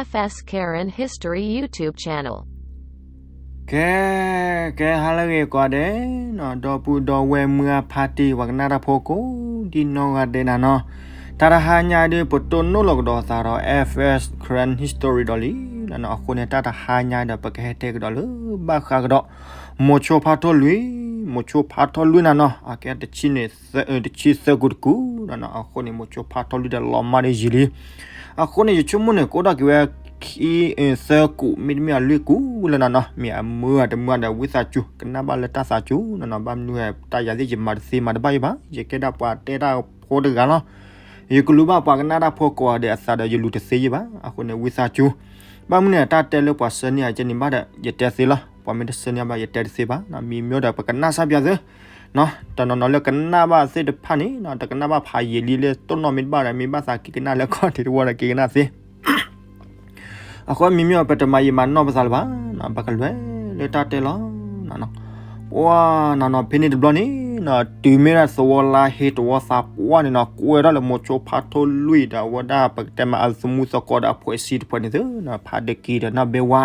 F S Karen History YouTube channel. ကဲ ကဲ ဟါလၢအဂ့ၤကိးဂၤဒဲးနီၤ, ဒီပုၢ်ဒီဝဲၢ်မုၢ်အဖါတံၢ် ပှၤကနၣ်တၢ်ဖိကိးဒံနီၢ်ဂၤဒဲးနၤနီၤ, တၢ်တဟါညါဒီး ပတိၢ်နီၣ်လီၤကဒီးသးဒီး F S Karen History ဒီးလံနီၤ. အဃိန့ၣ် တၢ်တဟါညါဒီး ပကဟဲတဲကဒီးလၢဘၣ်ဃးကဒီး မိၤဆိဖါထီၣ်လွံၢ်, မိၤဆိဖါထီၣ်လွံၢ်နၤနီၤ, အကဲတဆံန့ၣ် တဆံသၢကူတကူနီၤနီၤ. အဃိန့ၣ် မိၤဆိဖါထီၣ်လွံၢ်ဒီးလီၤမၢ်ဒီးယံာ်လံ. အဃိန့ၣ် ယဆိကမိၣ်န့ၣ် ကအိၣ်ဒၣ်က့ၤဝဲ ခံ သၢကူ မ့တမ့ၢ်အလွံၢ်ကူလၢနၤနီၤ. မ့ၢ်အမုာ်တမုာ်ဒီး ဝံသးစူၤ ကနၣ်ဘၣ်လၢတၢ်သးစူၤနၤနီၤ. ဘၣ်မနုၤတၢ်ယၤသ့ၣ် ယမၤတသ့မၤတဘၣ်ယဘၣ်, ယကဲဒၣ်ပှၤတဲတၢ်ဖိတဂၤလီၤ. ယကလူၤဘၣ်ပှၤကနၣ်တၢ်ဖိကိးဂၤဒဲးအသးဒီး ယလူၤတသ့ယဘၣ်. အဃိန့ၣ် ဝံသးစူၤ ဘၣ်မနုၤန့ၣ် တၢ်တဲလၢပှၤဆှၢန့ၢ်အကဲန့ၣ်ဘၣ်ဒီး ယတဲသ့လီၤ. ပှၤမ့ၢ်တဆှၢန့ၢ်ဘၣ် ယတဲတသ့ဘၣ်. မံၤမ့ၢ်ဒီး ပကနၣ်စၢ်ပၠးသု တနီၤနီၤလၢကနၣ်ဘၣ်သ့ၣ်တဖၣ်န့ၣ် တကနၣ်ဘၣ်ဖးယံာ်လံလၢတိၢ်နီၣ်မ့ၢ်တဘၣ်ဒီး မ့ၢ်ဘၣ်သးက့ၤကနၣ်လၢခီၣ်ထံးတဝီဒီးက့ၤကနၣ်သ့. အဃိမံၤမ့ၢ်ဒီး ပတမၤယံာ်မၤနီၢ်ပသးလၢၤဘၣ်, ပကလဲၤလၢတၢ်တဲလီၤ. ပှၤနၤနီၤ ဖဲန့ၣ်တဘျီန့ၣ် တုၤမ့ၢ်ဒၣ်သဝီလါဟ့တဝီသးပှၢ်န့ၣ်နီၤ ကွဲးထီၣ်လၢမိၤဆိဖါထီၣ်လွံၢ်ဒီး အဝဲဒၣ်ပကတဲမ့ၢ်အသမူသကိးဒီးအဖှဲးစံတဖှဲးန့ၣ်သု ဖါတကံဒီးနီၢ်ဘဲဝါ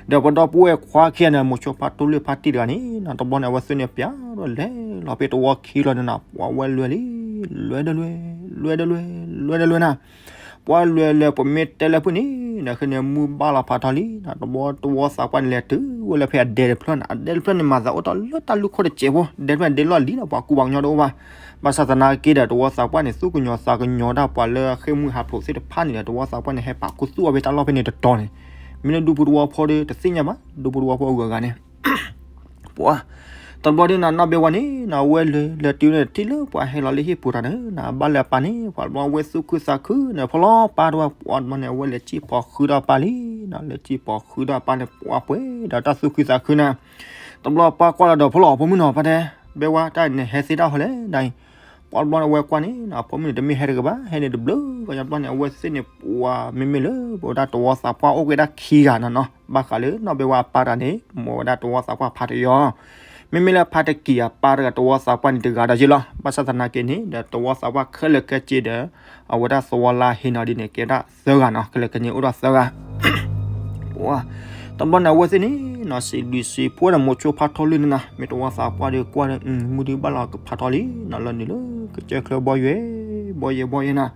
ဒီးပဒီပုၢ်ဝဲၢ်ခွါခံဂၤန့ၣ် မိၤဆိဖါထီၣ်လွံၢ်ဖါတံၢ်တဂၤန့ၣ် တဘျီန့ၣ် အဝဲသ့ၣ်န့ၣ်ပျးဒီးလဲၤလီၤဖဲတဝီခံလီၤန့ၣ်နီၤ ပှၤဝဲလဲၤလံ လဲၤဒီးလဲၤ လဲၤဒီးလဲၤ လဲၤဒီးလဲၤနၤ ပှၤလဲၤလဲၤ ပမ့ၢ်တဲလၢဖုၣ်န့ၣ် နဃ့န့ၣ် မုၢ်ဘၣ်လီၤဖးထီလံနီၤ တဘျီတဝီသးပှၢ်န့ၣ် လဲၤတုၤဝဲလၢဖဲအဒဲတဖျၢၣ်န့ၣ် အဒဲတဖျၢၣ်န့ၣ် မၤသးအိၣ်ထီၣ်လၢတၢ်လူၢ်ခိၣ်တစဲးဖိ ဒဲတဖျၢၣ်န့ၣ် ဒဲလီၢ်လံဒီး ပှၤကူပှၤကညီတအိၣ်ဘၣ်. ဘၣ်ဆၣ်သနာ်က့ဒီး တဝီသးပှၢ်န့ၣ် သူၣ်ကညီၤသးကညီၤတၢ် ပှၤလၢအဃ့ၢ်မုၢ်ဟးဖျိးသ့ၣ်တဖၣ်န့ၣ်ဒီး တဝီသးပှၢ်န့ၣ် ဟဲပာ်ခူသူၣ်အီၤဖဲတၢ်လီၢ်ဖဲန့ၣ်တတီၤန့ၣ် မ့ၢ်လၢဒူပူၤတဝီဖိဒီး တသ့ၣ်ညါဘၣ် ဒူပူၤတဝီဖိအဂုၤအဂၤန့ၣ် ပှၤ တဘျီဒ်နၤနီၢ်ဘဲဝါန့ၣ် နဝဲလဲၤလဲၤတုၤန့ၣ် ထံၣ်လၢပှၤဟဲလီၤလၢဟံၣ်ပူၤတၢ်န့ၣ် နဘၣ်လၢအပၢ်န့ၣ် ပှၤတဘျီဝဲသူၣ်ခုသးခုန့ၣ် ဖီလီၤပၢ်တဝဲ ပှၤတဘျီန့ၣ် အဝဲလဲၤစံၣ်ပိာ်ဃုဒီးအပၢ်လံနီၤ လဲၤစံၣ်ပိာ်ဃုဒီးအပၢ်န့ၣ် ပှၤပှဲၤဒီးတၢ်သူၣ်ခုသးခုန့ၣ် တဘျီပၢ်ကွၢ်လီၤဒီး ဖီလီၤဖိမုၣ်နီၤ ပၢ်တဲ ဘဲဝါ တၢ်န့ၣ်ဟဲသ့တၢ်ဟီလဲၣ် ဒ်အံၤ ပှၤတဘျီန့ၣ် အဝဲကွၢ်န့ၣ်နီၤ ဖိမုၣ်န့ၣ် တမ့ၢ်ဟဲတဂ့ၤဘၣ် ဟဲန့ၣ်တဘျုးဂၤ တဘျီန့ၣ် အဝဲသ့ၣ်န့ၣ် ပှၤမ့မ့ၢ်လၢ ပဝဲဒၣ်တဝီသးပှၢ်အိၣ်က့ၤဒၣ်ခံဂၤနီၤနီၤ ဘၣ်ဃးလၢနီၢ်ဘဲဝါအပၢ်တဂၤန့ၣ် မ့ၢ်ဝဲဒၣ်တဝီသးပှၢ်ဖးတယီၤ မ့မ့ၢ်လၢဖါတကံၢ်အပၢ်တဂၤ တဝီသးပှၢ်န့ၣ်တဂၤဒီးယ့လီၤ ဘၣ်ဆၣ်သနာ်က့န့ၣ် ဒီးတဝီသးပှၢ်ခဲလၢာ်ခဲဆ့ဒီး အဝဲဒၣ်သဝီလါဟ့နီၤဒ်န့ၣ် ကဲဒၣ်သၢဂၤနီၤ ခဲလၢာ်ခဲဆ့အိၣ်ဒီးသၢဂၤ ပှၤ တဘျီန့ၣ် အဝဲသ့ၣ်န့ၣ်နီၤ စံးဘျုးစံးဖှိၣ်ဒီးမိၤဆိဖါထီၣ်လွံၢ်န့ၣ်နီၤ မ့ၢ်တဝီသးပှၢ်ဒီးကွၢ်ဒီး မုၢ်ဒုဘၣ်လီၤကဖးထီလံနီၤ လၢနုာ်လၢကစၢၢ်ချၢဘီယွဲ ဘီယွဲ ဘီယွဲနၤ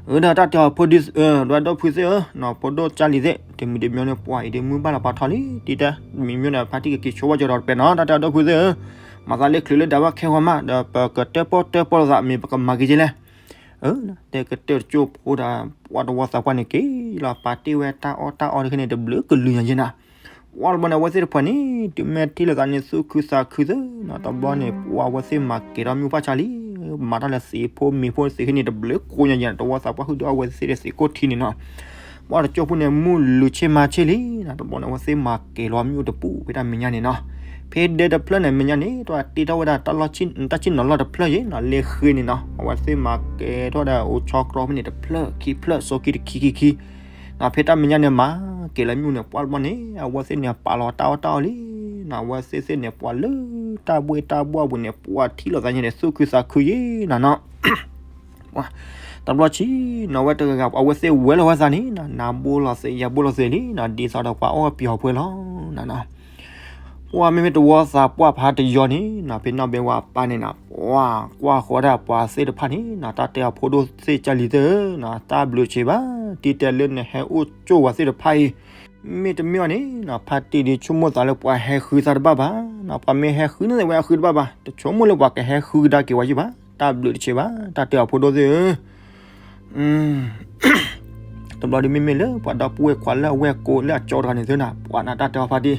အၢ ဒီးတၢ်တဲအီၤဖိဒု ဒီးဒီပုၢ်သ့ၣ်ဧၢနီၤ ဖိဒိၣ်ကၢ်လံၤသ့ၣ် တမံၤတမံၤန့ၣ် ပှၤအံၤဒ်မုၢ်ဘၣ်လီၤဖးထီလံ တံၤတဲ မံၤမ့ၢ်ဒီး ဖါတံၢ်ကက့ၤဆိဘၣ်ကဒီးတပဲနီၤ တၢ်တဲအီၤဒီပုၢ်သ့ၣ်ဧၢ မၤသးလၢချုးလၢဒၣ်ဘၣ်ခဲဂီၤမး ဒီးပကတၢၣ်ပီၣ်တၢၣ်ပီၣ်လိာ်သး မ့ၢ်ပကမၤက့ၤက့ၤလဲၣ် အၢ တဲကတၢၢ်တကၠိၢ်ဖိဒီး ပှၤတဝီသးပှၢ်န့ၣ်က့ၤလီၤ ပာ်တ့ၢ်ဝဲတၢ်အီၣ်တၢ်အီတခါန့ၣ် တဘျုးကလုာ်ညါယဲနၤ ပှၤတဘျီန့ၣ် အဝဲသ့ၣ်တဖၣ်န့ၣ် တုၤမ့ၢ်ထံၣ်လိာ်သးန့ၣ် သူၣ်ခုသးခုသ့နီၤ တဘျီန့ၣ် ပှၤအဝဲသ့ၣ်မၤကဲၤထီၣ်မ့ၣ်အူပၢ်ဆါလံ မၤတၢ်လၢသ့ၣ်ဖိမ့ၤဖိသ့ၣ်ခံန့ၣ် တဘျုးကိးညါယဲနၤ တဝီသးပှၢ်ဟုၣ်ဒီးအဝဲသ့ၣ်ဒီးသ့ၣ်ကိၢ်ထံန့ၣ်နီၤ ပှၤတကၠိၢ်ဖိန့ၣ် မုၢ်လူၤဆ့မၤဆ့လံနီၤ တဘျီန့ၣ် အဝဲသ့ၣ်မၤကဲၤလီၤမ့ၣ်အူတပူၤဖဲတၢ်မဲာ်ညါန့ၣ်နီၤ ဖဲဒဲတဖျၢၣ်န့ၣ်မဲာ်ညါန့ၣ် တၢ်တ့ထီၣ်ဝဲဒၣ် တၢ်ဆ့ၣ်နီၤလီၢ်တဖျၢၣ်ယဲနီၤ လ့ၣ်ဃ့န့ၣ်နီၤ အဝဲသ့ၣ်မၤကဲၤထီၣ်ဒီးအိၣ်ဆီတြီဖဲန့ၣ်တဖျၢၣ်ခံဖျၢၣ် စိခံတခံခံခံ ဖဲတၢ်မဲာ်ညါန့ၣ် မၤကဲၤလီၤမ့ၣ်အူန့ၣ် ပှၤတဘျီန့ၣ် အဝဲသ့ၣ်န့ၣ် ပာ်လီၤတၢ်အီၣ်တၢ်အီလံနီၤ အဝဲသ့ၣ်သ့ၣ်န့ၣ် ပှၤလၢတၢ်ဘှ့ၣ်တၢ်ဘှီၣ်ပူၤန့ၣ် ပှၤထံၣ်လိာ်သးညါန့ၣ် သူၣ်ခုသးခုယဲနီၤနီၤ တဘျီဆံနီၤ ဝဲတဂၤဂၤ အဝဲသ့ၣ်ဝဲလီၤဝဲသးန့ၣ်နီၤ နၤဘိလီၤသ့ ယၤဘိလီၤသ့လံနီၤ ဒ်သိးဒီးပှၤအီၣ်ပျီၤပှဲၤလီၤနီၤနီၤ ပှၤမ့မ့ၢ်တဝီသးပှၢ်ဖးတယီၤန့ၣ်နီၤ ဖဲနီၢ်ဘဲဝါအပၢ်န့ၣ်နီၤ ပှၤကွၢ်ဃီဒၣ်ပှၤသ့ၣ်တဖၣ်န့ၣ်နီၤ တၢ်တဲအီၤဖိဒိၣ်သ့ၣ်ကၢ်လံၤသ့ၣ်ဧၢနီၤ တၢ်ဘျုးတဆံးဘၣ် တံၤတဲလၢနဟဲအိၣ်ကၠိဝဲသ့ၣ်တဖၣ်အံၤ မ့တမ့ၢ်အီၤန့ၣ်နီၤ ဖါတံၢ်ဒ်ဆိကမိၣ်သးလၢပှၤဟဲဃုသးတဘၣ်ဘၣ်နီၤ ပှၤမ့ၢ်ဟဲဃုန့ၣ်ဝဲအဃုတဘၣ်ဘၣ် တဆိကမိၣ်လၢပှၤကဟဲဃုကဒါက့ၤဝဲယံၤဘၣ် တၢ်ဘျုးတဆံးဘၣ် တၢ်တဲအီၤဖိဒိၣ်သ့ၣ်ဧၢ တဘျီဒ်မ့မ့ၢ်လၢပှၤဒီပုၢ်ဝဲၢ်ခွါလၢအဝဲၢ်ကိးလၢအကၠီတဂၤန့ၣ်သုနီၤ ပှၤနၤတၢ်တဲအီၤဖါတံၢ်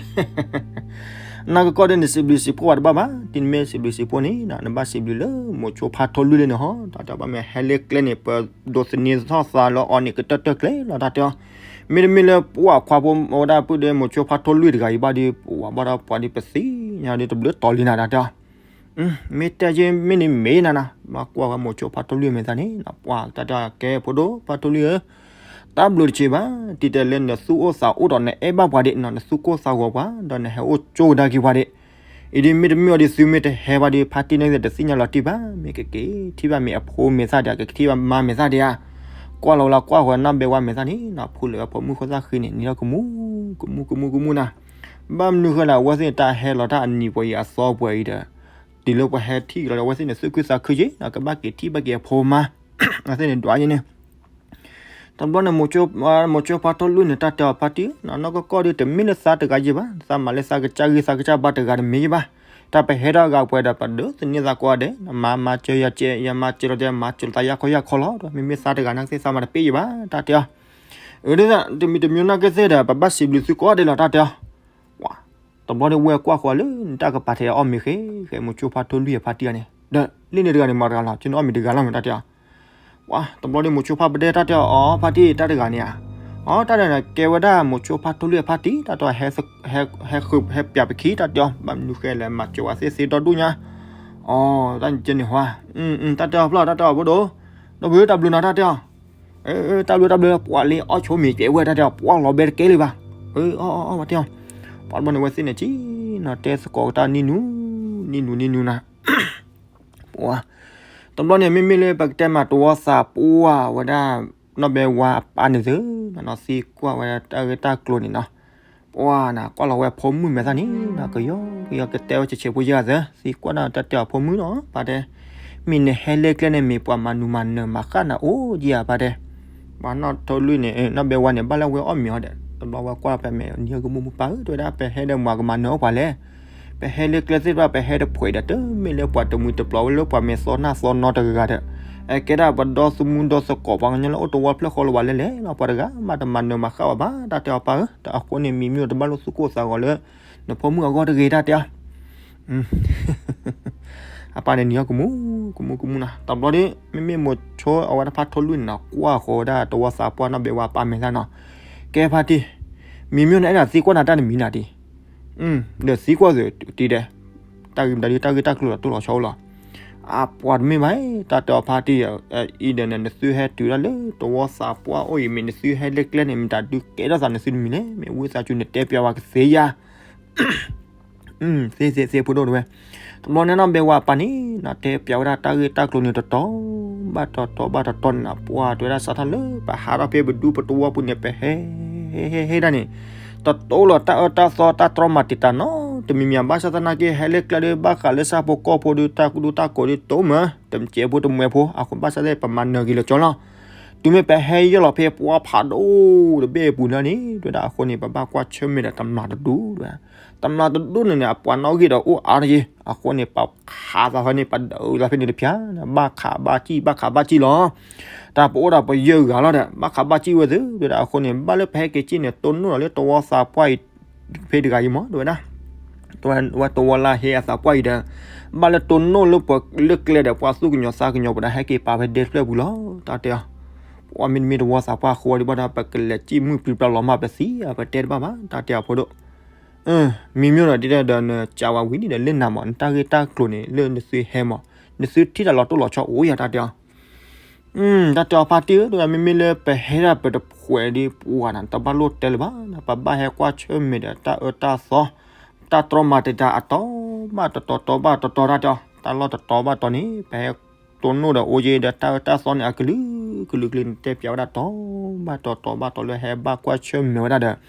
နကကီၢ်ဒ်န့ၣ် စံးဘျုးစံးဖှိၣ်ပှၤတဘၣ်ဘၣ် ဒ်နမ့ၢ်စံးဘျုးစံးဖှိၣ်န့ၣ်နီၤ နဘၣ်စံးဘျုးလၢမိၤဆိဖါထီၣ်လွံၢ်လၢန့ၣ်ဟီ တၢ်တဲအီၤဘၣ်မ့ၢ်ဟဲလၢကျဲန့ၣ် ပဒိးသန့ၤထီၣ်သးလၢအီၤန့ၣ် ကတၢၢ်တၢၢ်ကျဲလီၤ တၢ်တဲအီၤ မ့တမ့ၢ်လၢပှၤခွါဖိဝဲဒၣ်ပုၢ်ဒီးမိၤဆိဖါထီၣ်လွံၢ်တဂၤအံၤဘၣ်ဒီး ပှၤဘၣ်ဒီးပှၤဒီးပသ့ၣ်ညါဒီးတဘျုးတီၤလံနၤ တၢ်တဲအီၤ မ့ၢ်တဲယဲမ့ၢ်န့ၣ်မ့ၢ်နၤနၤ ဘၣ်ကွၢ်ဝဲမိၤဆိဖါထီၣ်လွံၢ်မဲာ်သးန့ၣ် ပှၤတၢ်တဲအီၤကဲဖိဒိၣ်ဖါထီၣ်လွံၢ်ဧၢ တၢ်ဘျုးတဆံးဘၣ် တံၤတဲလၢနသူၣ်အိၣ်သးအိၣ်ဒီးနအဲၣ်ဘၣ်ပှၤဒံးနီၤ နသူၣ်ကိၢ်သးဂီၤပှၤ ဒီးနဟဲအိၣ်ကၠိကဒါက့ၤပှၤဒံး အံၤဒ်မ့တမ့ၢ်အီၤဒ်သုမ့ၢ်တဟဲဘၣ်ဒီး ဖါတံၢ်န့ၣ်တသ့ၣ်ညါလီၤတံၢ်ဘၣ် မ့ၢ်ကက့ၤထံၣ်ဘၣ်မ့ၢ်အဖိမဲာ်သၣ်ဒံး ကကထံၣ်ဘၣ်မါမဲာ်သၣ်ဒံးဧါ ကွၢ်လီၤဝဲလၢကွၢ်ဃီနီၣ်ဘဲဝါမဲာ်သၣ်န့ၣ်နီၤ ဖူလၢာ်ဝဲဖိမုၣ်ဃိသၣ်ဃံန့ၣ် နံၤထီၣ်ကမူ ကမူ ကမူ ကမူနၤ, ဘၣ်မနုၤဃိလဲၣ် အဝဲသ့ၣ်န့ၣ် တၢ်ဟဲလီၤတၢ်အနံၤပှဲၤအံၤအသီပှဲၤအံၤဒီး တုၤလၢပှၤဟဲထံၣ်က့ၤလီၤဒီး အဝဲသ့ၣ်န့ၣ် သူၣ်ခုသးခုက့ၤနီၤ ကဘၣ်က့ၤထံၣ်ဘၣ်က့ၤအဖိမါ အဝဲသ့ၣ်န့ၣ်ဒွးယဲန့ၣ် တဘျီန့ၣ် မိၤဆိဖါထီလူၢ်န့ၣ် တၢ်တဲအီၤဖါတံၢ်, နီၢ်ကီၢ်ကီၢ်ဒုး တမ့ၢ်လၢသးတဂၤယဲဘၣ်, သးမၤလၢသးကစၢ်ဂ့ၤသးကစၢ်ဘါတဂၤတမ့ၢ်ယဲဘၣ်. တၢ်ပဟဲထီၣ်အဂၤပှဲၤဒီး ပဒုးသန့ၤသးကိးဂၤဒဲး, မၤမၤစၢၤယၤစဲး, ယမၤစၢၤလီၤတဲ မၤစၢၤလီၤသးယါခီယါခီလီၤ. မ့မ့ၢ်သးတဂၤနာ်က့သ့ၣ်သးမၤတပ့ၢ်ယဲဘၣ်, တၢ်တဲအီၤ. အၢ ဒ်သိး တမံၤတမံၤနာ်က့သ့ၣ်ဒီး ပဘၣ်စံးဘျုးသုကိးဂၤဒဲးလီၤ, တၢ်တဲအီၤ. ဝါ, တဘျီန့ၣ်ဝဲကွၢ်ဃီလၢ နတၢ်ကပၤထဲအီၣ်မ့ၤဃဲ, ဃဲမိၤဆိဖါထီလူၢ်အဖါတံၢ်ဧါန့ၣ်, ဒီးလၢန့ၣ်တဂၤန့ၣ် မၤတဂၤလီၤ, ကန့ၣ်အီၣ်မ့ၤတဂၤလီၤမး တၢ်တဲအီၤ. ဝါ, တဘျီန့ၣ်မိၤဆိဖါပဒဲတၢ်တဲအီၤ, အီ ဖါတံၢ်တၢ်တဂၤန့ၣ်ဧါ. အီ တၢ်တဂၤန့ၣ် ကဲဝဲဒၣ်မိၤဆိဖါထီလူၢ်အဖါတံၢ်, တၢ်တဲအီၤ, ဟဲဃု ဟဲပျးပခံ တၢ်တဲအီၤ, ဘၣ်မနုၤဃဲလဲၣ် မၤစၢၤဝဲသ့ၣ်သ့ဒီဒူၣ်ညါ. အီ တၢ်န့ၣ်ဟါ, တၢ်တဲအီၤဖျီၣ်, တၢ်တဲအီၤဖိဒိၣ်, ဒီပုၢ်ဝဲၢ်တၢ်ဘျုးနီၤ တၢ်တဲအီၤ. တၢ်ဘျုးတၢ်ဘျုး ပှၤလၢအီၣ်ဆိမ့ၤကဲဝဲ တၢ်တဲအီၤ, ပှၤလီၤဘဲတကဲလၢၤဘၣ်. အီ အီ အီ ပှၤတဲအီၤ. ပှၤတဘျီန့ၣ်ဝဲသ့ၣ်န့ၣ် ကနီၤတဲသကိးကတၢၢ်နံၣ်နူ နံၣ်နူ နံၣ်နူနၤ. ပှၤ, တဘျီန့ၣ် မ့မ့ၢ်လၢပကတဲမး တဝီသးပှၢ်ဝဲဒၣ် နီၢ်ဘဲဝါအပၢ်န့ၣ်သု, နီၤ သံကွၢ်ဝဲဒၣ်တၢ်ဂ့ၢ်တၢ်ကျိၤန့ၣ်နီၤ. ပှၤနၤ ကွၢ်လီၤဝဲဖိမုၣ်မဲာ်သၣ်န့ၣ်နီၤ ကယီကယီကတဲဝဲဆဲးဆဲးဖိယဲၢ်ဂၤသၢ, သံကွၢ်နၤတၢ်တဲအီၤဖိမုၣ်နီၤ ပၢ်တဲ, မ့ၢ်နဟဲလၢကျဲန့ၣ် မ့ၢ်ပှၤမၤနူၤမၤနၢၤမၤဃၣ်နၤအိၣ်ယဲၢ်ဧါ ပၢ်တဲ. ပှၤနီၢ်ထီလူၢ်န့ၣ် နီၢ်ဘဲဝါန့ၣ် ဘၣ်လၢဝဲအီၣ်မ့ၤအီၤဒီး တဘျီဝဲကွၢ်ဖဲမဲာ်နံၤဟီၣ်ကမူၣ်မူၣ် ပၢ်ဧၢ တဲဝဲဒၣ် ပဟဲဒီးမၤကမၤနၢၤအိၣ်ပှၤလဲၣ်. ပဟဲလၢကျဲသ့ၣ်တဖၣ် ပဟဲတဖှဲးဒီး တမ့ၢ်လၢပှၤတမှံၤတပျီၤဝဲလၢပှၤမဲာ်သီနၢ်သီနီတဂၤဂၤဒီး အကဲဒၣ်ပဒီသူမူဒီသကိး ပှၤကညီလၢအိၣ်တဝီဖျၢၣ်ဃီလၢၤဘၣ်လဲၣ်လဲၣ်လီၤ ပှၤတဂၤမးတမၤနၢၤမၤဃၣ်ဘၣ်ဘၣ် တၢ်တဲအီၤပၢ်ဧၢ, တၢ်အဃိန့ၣ် မံၤမ့ၢ်တဘၣ်လိာ်သူၣ်ကိၢ်သးဂီၤလၢ နဖိမုၣ်အဂီၢ်တဂ့ၤ တၢ်တဲအီၤ. အပၢ်န့ၣ်နံၤဟီၣ်ကမူၣ် ကမူၣ်ကမူၣ်နၤ တဘျီဒီး မ့မ့ၢ်မိၤဆိအဝဲတဖါထီလူၢ်န့ၣ်နီၤ ကွၢ်ဃီဝဲဒၣ်တဝီသးပှၢ်နီၢ်ဘဲဝါပၢ်မဲာ်သၣ်နီၤ, ကဲဖါတံၢ်, မံၤမ့ၢ်နအဲၣ်ဒိးသံကွၢ်နၤတၢ်တမံၤနၤတံၢ် ဒီးသံကွၢ်သုတံၢ်ဒဲး, တၢ်ဂ့ၢ်မတၤဒု တၢ်ဂ့ၢ်တၢ်ကျိၤလီၤတိၢ်လီၤဆီအိၣ်လီၤ. အပှၤတမ့ၢ်ဘၣ်, တၢ်တဲအီၤဖါတံၢ်, အံၤဒီးန့ၣ် နသုဟဲတုၤဒၣ်လၢတဝီသးပှၢ်အိၣ်အံၤ မ့ၢ်နသုဟဲလၢကျဲန့ၣ် မ့ၢ်တၢ်ဒုးကဲထီၣ်သးနသုတမံၤလဲၣ်, မ့ၢ်ဝံသးစူၤနတဲပျးဝဲကသ့ဧါ သ့သ့သ့ဖိဒိၣ်တဝဲ, တဘျီန့ၣ်နီၢ်ဘဲဝါပၢ်န့ၣ်နီၤ တဲပျးဝဲဒၣ်တၢ်ဂ့ၢ်တၢ်ကျိၤန့ၣ်တတီၤဘၣ်တတီၤဘၣ်တတီၤန့ၣ်နီၤ ပှၤတဲဝဲဒၣ်စးထီၣ်လၢပဟးထီၣ်ဖဲပဒူပတဝီပူၤန့ၣ် ပဟဲဟဲဟဲဒၣ်န့ၣ် တတိလီၤတၢ်အၢတၢ်သီတၢ်တြီမၤတံာ်တာ်နီတမံၤမံၤ ဘၣ်ဆၣ်သနာ်က့ ဟဲလၢကျဲဒီး ဘၣ်ဃးလၢဆၣ်ဖိကီၢ်ဖိဒီး တၢ်ကူတၢ်ကိးဒီးတိမၢ တစဲးဖိတမှဲးဖိ အဃိဘၣ်ဆၣ်သနာ်က့ ပမၤနၢၤက့ၤလၢကၠီလီၤ. တုၤမ့ၢ်ပဟဲယဲၢ်လီၤဖဲပှၤဖးဒိၣ်တဘ့ၣ်အပူၤန့ၣ်န့ၣ် တဲဝဲဒၣ်အဃိန့ၣ် ပဘၣ်ကွၢ်ဆၢၣ်မဲာ်ဒီးတမျာ်တဒူၣ်တဲဝဲဒၣ်, တမျာ်တဒူၣ်န့ၣ်န့ၣ် အပှၤနီၣ်ဂံၢ်ဒီးအိၣ်အါတက့ၢ်, အဃိန့ၣ် ပခးသးဖဲန့ၣ် ပဒုးသးဖဲန့ၣ်တဖျၢၣ်, ဘၣ်ခးဘၣ်စံၣ် ဘၣ်ခးဘၣ်စံၣ်လီၤ. တၢ်ပအိၣ်ဒီးပယဲၢ်ဂၤလီၤဒီး ဘၣ်ခးဘၣ်စံၣ်ဝဲသု တဲဝဲဒၣ်အဃိန့ၣ် ဘၣ်လၢပဟဲက့ၤစံၣ်န့ၣ် တိၢ်နီၣ်ဒီးလၢတဝီသးပှၢ်အံၤ ဖဲတဂၤအံၤမး တဲဝဲဒၣ် ဝဲတဝီလၢဟဲအသးပှၢ်အံၤဒီး ဘၣ်လၢတိၢ်နီၣ်လၢပှၤလၢကျဲဒီး ပှၤသူၣ်ကညီၤသးကညီၤပူၤဒီး ဟဲက့ၤပာ်ဖဲဒဲတဖျၢၣ်ပူၤလီၤ တၢ်တဲအီၤ. ပှၤမ့တမ့ၢ်တဝီသးပှၢ်အဃိဒ်ဘၣ်ဒီး ပကလဲၤစံၣ်မုၢ်ပျံၤပျါလီၤမး ပသံအပတဲတဘၣ်ဘၣ် တၢ်တဲအီၤဖိဒိၣ်. မံၤမ့ၢ်ဒီးဒ်ဒီးနကးဝဲဝံၤန့ၣ်ဒီး လၢနၤမး နတၢ်ဂ့ၢ်တၢ်ကျိၤန့ၣ် လၢနသုဟဲမး နသုထံၣ်တၢ်လီၤတိၢ်လီၤဆီအိၣ်ယၤ တၢ်တဲအီၤ. တၢ်တဲအီၤဖါတံၢ်ဧၢ တဲဝဲ မ့မ့ၢ်လၢပဟဲဒၣ်ပတဖှဲးဒ်ပှၤန့ၣ် တဘၣ်လိၣ်တဲလၢၤဘၣ်, ပဘၣ်ဟဲကွၢ်ဆၢၣ်မဲာ်ဒီးတၢ်အၢတၢ်သီ တၢ်တြီမၤတံာ်တာ်အတီၤဘၣ်တတီၤ တီၤဘၣ်တတီၤ တၢ်တဲအီၤ. တၢ်လီၢ်တတီၤဘၣ်တီၤန့ၣ် ပဟဲတိၢ်နီၣ်ဒီးအိၣ်က့ၤဒီးတၢ်အၢတၢ်သီန့ၣ် အကလုာ်ကလုာ်ကလုာ်န့ၣ် တဲပျးဝဲဒၣ်တီၤဘၣ်တီၤ တီၤဘၣ်တီၤလၢဟဲဘၣ်ကွၢ်ဆၢၣ်မဲာ်ဝဲဒၣ်ဒီး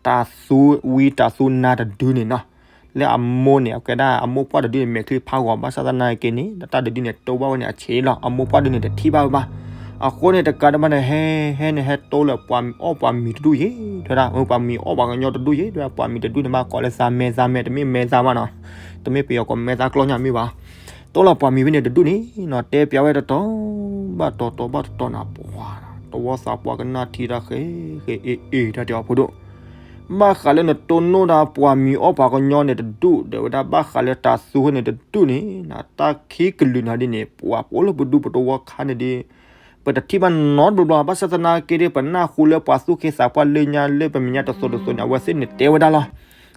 တၢ်သူဝံတၢ်သူနါတဒုန့ၣ်နီၤ. လၢအမိၢ်န့ၣ် အကဲဒၣ်အမိၢ်ပှၢ်တဒုန့ၣ် မဲာ်ချံဖးဂီၤ ဘၣ်ဆၣ်သနာ်က့န့ၣ် တၢ်တဒုန့ၣ် တိၢ်ဘၣ်ဝဲန့ၣ်အဆံးလီၤ. အမိၢ်ပှၢ်တဒုန့ၣ် တထံၣ်ဘၣ်ဝဲဘၣ်. အဃိန့ၣ် တကးဒံးဘၣ်န့ၣ် ဟဲဟဲန့ၣ် ဟဲတိၢ်လၢပှၤအီၣ်ပှၤမံၤတဒူၣ်ယ့ၣ် တဲဝဲဒၣ်, ပှၤမံၤအီၣ်ပှၤကညီတဒူၣ်ယ့ၣ် တဲဝဲဒၣ်, ပှၤမံၤတဒူၣ်န့ၣ် ဘၣ်ကိးလၢသးမဲသးမဲ တမ့ၢ်မဲသးဘၣ်နီၤ, တမ့ၢ်ပယီၤကိးမဲသးကျီညါမ့ၢ်ဘၣ်. တိၢ်လၢပှၤမံၤဖဲန့ၣ်တဒူၣ်န့ၣ်နီၤ တဲပျးဝဲတတီၤဘၣ်တီၤ တီၤဘၣ်တီၤတီၤန့ၣ် ပှၤ တဝီသးပှၢ်ကနၣ်ထံတၢ်ဃဲဃဲအ့ၣ်အ့ၣ် တၢ်တဲအီၤဖိဒိၣ် ဘၣ်ဃးလၢနတိၢ်နီၣ်ဒၣ်ပှၤမံၤအီၣ်ပှၤကညီန့ၣ်တဒူၣ် ဒီးဝဲဒၣ်ဘၣ်ဃးလၢတၢ်သူဝဲန့ၣ်တဒူၣ်န့ၣ်နီၤ တၢ်ခံကလုာ်န့ၣ်ဒ်န့ၣ် ပှၤပအိၣ်လၢပဒူပတဝီခါန့ၣ်ဒီး ပတထံၣ်ဘၣ်နီတဘျီဘျီ ဘၣ်ဆၣ်သနာ်က့ဒီး ပနၢ်ဟူလၢပှၤသူၣ်က့သးပှၢ်လၢညါလၢပမဲာ်ညါတသိးတသိးန့ၣ် အဝဲသ့ၣ်န့ၣ်တဲဝဲဒၣ်လီၤ.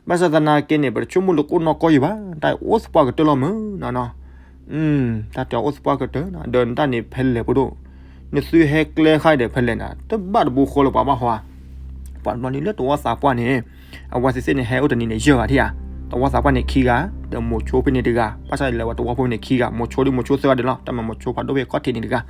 ဘၣ်ဆၣ်သနာ်က့န့ၣ် ပတဆိကမိၣ်လၢကိၣ်နီၢ်ကီၢ်ယံၤဘၣ်, တၢ်အိၣ်သပှၢ်ကတၢၢ်လီၤမ့ၢ်နီၤ. တၢ်တဲအိၣ်သပှၢ်ကတၢၢ်နီၤ ဒီးနတၢ်န့ၣ်ဖဲလဲၣ်ဖိဒိၣ်, နသုဟဲကျဲခါဒီးဖဲလဲၣ်နီၤ တဘၣ်တဘူးဃီလၢပှၤဘၣ်ဟီဧါ. ပှၤတဘျီန့ၣ်လၢတဝီသးပှၢ်န့ၣ် အဝဲသ့ၣ်သ့ၣ်န့ၣ် ဟဲအိၣ်တနံၤန့ၣ် ယဲၢ်ဂၤထံၣ်ဧါ. တဝီသးပှၢ်န့ၣ်ခံဂၤ, ဒီးမိၤဆိဖဲန့ၣ်တဂၤ, ဘၣ်ဆၣ်လဲၤဝဲတဝီဖိန့ၣ်ခံဂၤ, မိၤဆိဒ်မိၤဆိသၢဂၤဒဲးလီၤ, တၢ်မၤမိၤဆိဖးဒိၣ်ဖဲခီၣ်ထံးန့ၣ်တဂၤ.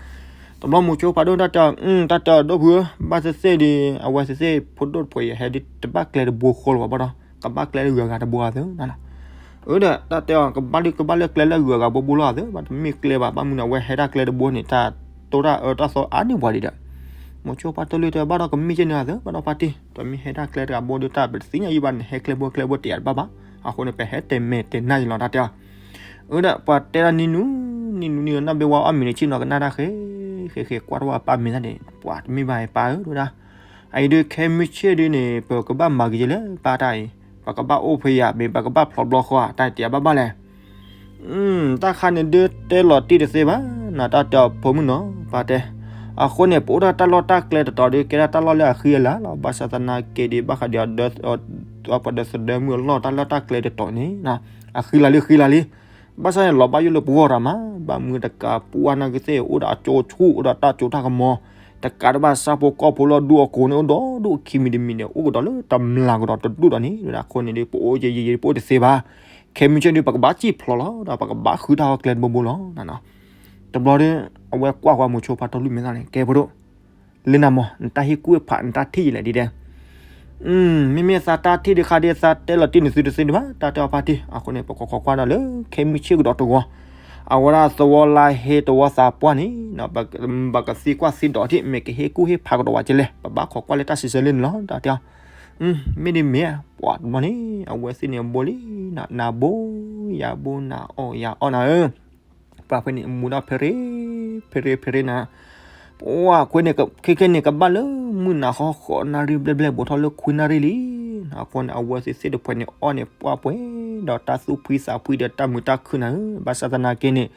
တဘျီမိၤဆိဖးဒိၣ်တၢ်တဲအီၤ, တၢ်တဲအီၤဒိၣ်ဖုဧၢ, ဘၣ်သ့ၣ်သ့ၣ်ဒီး အဝဲသ့ၣ်သ့ၣ်ဖိဒိၣ်တဖှဲးအံၤ ဟဲဒ်တဘၣ်ကျဲတဘိဃီလၢၤဘၣ်ဘၣ်ဒီး ကဘၣ်ကျဲတဂုၤအဂၤတဘိအသိးနၤ. အၢဒီးတၢ်တဲအီၤ ကဘၣ်လၢကဘၣ်လၢကျဲလၢအဂုၤအဂၤဘိဘိလီၤအသိး ဘၣ်တမ့ၢ်ကျဲဘၣ်, ဘၣ်မနုၤအဝဲဟဲတၢ်ကျဲတဘိန့ၣ် တၢ်တိၢ်တၢ်အၢတၢ်သီအါန့ၢ်ပှၤဒံးဒီး မိၤဆိဖးထီၣ်လွံၢ်တဲဘၣ်ဒီး ကမ့ၢ်ကဲန့ၣ်အသိး ဘၣ်ဒီးဖါတံၢ် တမ့ၢ်ဟဲတၢ်ကျဲတဂၤဘိဒီး တၢ်ပတသ့ၣ်ညါယံၤဘၣ်န့ၣ် ဟဲကျဲဘိကျဲဘိတယာ်တဘၣ်ဘၣ်. အဃိန့ၣ် ပဟဲတဲမဲာ်တဲနါယံၤလီၤတၢ်တဲအီၤ. အၢဒီးပှၤတဲဒၣ်နံၤနူၤ နံၤနူၤနံၤ နီၢ်ဘ့ဝါအီၣ်မ့ၤန့ၣ် ဆ့ၣ်နီၤကနၣ်တၢ်ဃဲ ဃဲဃဲကွၢ်ထီၣ်ဝဲပၢ်မ့ၤတၢ်န့ၣ် ပှၤတမ့ၢ်ဘၣ်အံၤပၢ်ဧၢ ဒိၣ်ဒၣ် အအံၤဒုးခဲမုၢ်ဆ့ၣ်ဒုးန့ၣ် ပကဘၣ်မၤက့ၤက့ၤလၢပၢ်တၢ်အံၤ ပကဘၣ်အိၣ်ဖဲယၤ မ့ၢ်ပကဘၣ်ဖျိးဘျီဃီ တၢ်တယာ်ဘၣ်ဘၣ်လဲၣ်. တၢ်ခါန့ၣ်ဒုးတဲလီၤတံၢ်တသ့ဘၣ် နတၢ်တဲအီၤဖိမုၣ်နီၤ ပၢ်တဲ. အဃိန့ၣ် ပအိၣ်ဒၣ်တၢ်လီၢ်တၢ်ကျဲတတီၤဒုး ကဲဒၣ်တၢ်လီၢ်လၢအဃံအလၤလီၤ. ဘၣ်ဆၣ်သနာ်က့ဒုး ဘၣ်ဃးဒီး ပှၤဒီသဒၢမုၢ်အလီၢ် တၢ်လီၢ်တၢ်ကျဲတတီၤန့ၣ် အဃံလၤလံ ဃံလၤလံ. ဘၣ်ဆၣ်န့ၣ် လီၤဘၣ်ယိၣ်လၢပဂီၢ်တၢ်မး ဘၣ်မနုၤတကးပှၢ်နာ်က့သ့ၣ် အိၣ်ဒီးအကၠိဆူၣ် အိၣ်ဒီးတၢ်စိတၢ်ကမီၤ တကးဒံးဘၣ် ဆၣ်ဖိကီၢ်ဖိလီၤဒူအကိးန့ၣ် အိၣ်ဒီးဒူၣ်ခံမံၤတမံၤန့ၣ် အိၣ်ကဒီးလၢတမျၢ်ကဒီးတဒူၣ်ဒီးန့ၣ် အဃိန့ၣ်ဒုး ပအိၣ်ယံာ်ယံာ်ယံာ် ပအိၣ်တသ့ဘၣ်. ခဲမုၢ်ဆ့ၣ်ဒုး ပကဘၣ်စံၣ်ဖျိးလီၤ ဒီးပကဘၣ်ဃုတၢ်အီၣ်ကျဲတဘိဘိလီၤ. တဘျီဒီး အဝဲကွၢ်ဃီၤမိၤဆိဖးထီၣ်လွံၢ်မဲာ်သၣ်န့ၣ် ကဲဖိဒိၣ် လၢနၤမး နတၢ်ဟ့ၣ်ကူၣ်ဟ့ၣ်ဖး နတၢ်ထံၣ်ယလဲၣ်ဒ်တဲ မ့မ့ၢ်သးတၢ်ထံၣ်တခါဒ်သးတဲလီၤတံၢ်နသုတသ့ဒံးဘၣ် တၢ်တဲအီၤဖါတံၢ် အဃိန့ၣ် ပကခိးကွၢ်ဒီးလၢ ခဲမုၢ်ဆ့ၣ်ကဒီးတဂီၤ အဝဲဒၣ်သဝီလါဟ့သဝီသးပှၢ်န့ၣ် ပကသံကွၢ်သံဒိးထံၣ် မ့ၢ်ကဟ့ၣ်ကူၣ်ဟ့ၣ်ဖးကဒီးဝဲကလဲၣ် ပဘၣ်ခိးကွၢ်လၢတၢ်စံးဆၢလၢန့ၣ်လီၤ တၢ်တဲအီၤ. မ့ၢ်ဒ်မ့ၢ် ပှၤတဘျီန့ၣ် အဝဲသ့ၣ်န့ၣ်အဘိလံ နၤဘိ ယၤဘိ နၤအီၣ်ယၤအီၣ်နၤဧၢ ပှၤဖဲန့ၣ် မူဒါဖဲရ့ ဖဲရ့ ဖဲရ့နၤ, ပှၤခွဲန့ၣ် ခဲခဲန့ၣ် ကဘၣ်လၢမုၢ်နၤဃီ ဃိးနၣ်ရံၣ်ဘျဲၣ်ဘျဲၣ် ဘူးထီၣ်လၢခွံနၣ်ရံၣ်လံ. အဃိန့ၣ် အဝဲသ့ၣ်သ့ၣ်တဖှဲးန့ၣ် အီၣ်န့ၣ်ပှၢ်ပှဲၤ ဒီးတၢ်သူၣ်ဖှံသးဖှံဒီးတၢ်မုာ်တၢ်ခုၣ်နၤဧၢ, ဘၣ်ဆၣ်သနာ်က့န့ၣ်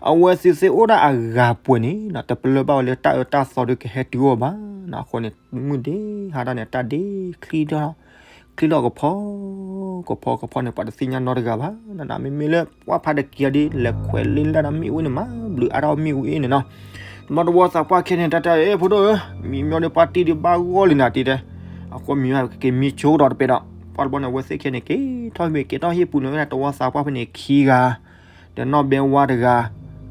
အဝဲသ့ၣ်သ့ၣ်အိၣ်ဒၣ်အဂၤပှဲၤန့ၣ် တပလၢၢ်ဘၣ်ဝဲလၢတၢ်အၢတၢ်သီဒီးကဟဲတုၤအီၤဘၣ်. အဃိန့ၣ် မုၢ်ဒ့ဟါတၢ်န့ၣ် တၢ်ဒ့ချံထီၣ် ချံထီၣ်ကဖီ ကဖီကဖီန့ၣ် ပှၤတသ့ၣ်ညါနီတဂၤဘၣ်. နမ့မ့ၢ်လၢပှၢ်ဖးတက့ၤအီၤဒ် လဲၤခွဲးလ့လၢ်ဒီးမ့ၣ်အူအ့န့ၣ် မၤဘျုးအါထီၣ်မ့ၣ်အူအ့န့ၣ်နီၤ. တဘျီသဝီသးပှၢ်ခဲန့ၣ် တၢ်တဲ အဲ ဖိဒိၣ်ဧၢ, မံမီၢ်ဒီးပှၢ်တံၢ်ဒံးဘၣ်ဂီၢ်လံနၤတံၢ်တဲ, အဃိမံၤက့ၤမံဆိကဒီးတပဲဒီး ပှၢ်တဘျီန့ၣ် အဝဲသ့ၣ်ခဲန့ၣ် က့ၤထီၣ်မ့ၢ်က့ၤထီၣ်ဟံၣ်ပူၤန့ၣ် ဝဲဒၣ်သဝီသးပှၢ်ဖဲန့ၣ်ခံဂၤ ဒီးနီၢ်ဘဲဝါတဂၤ,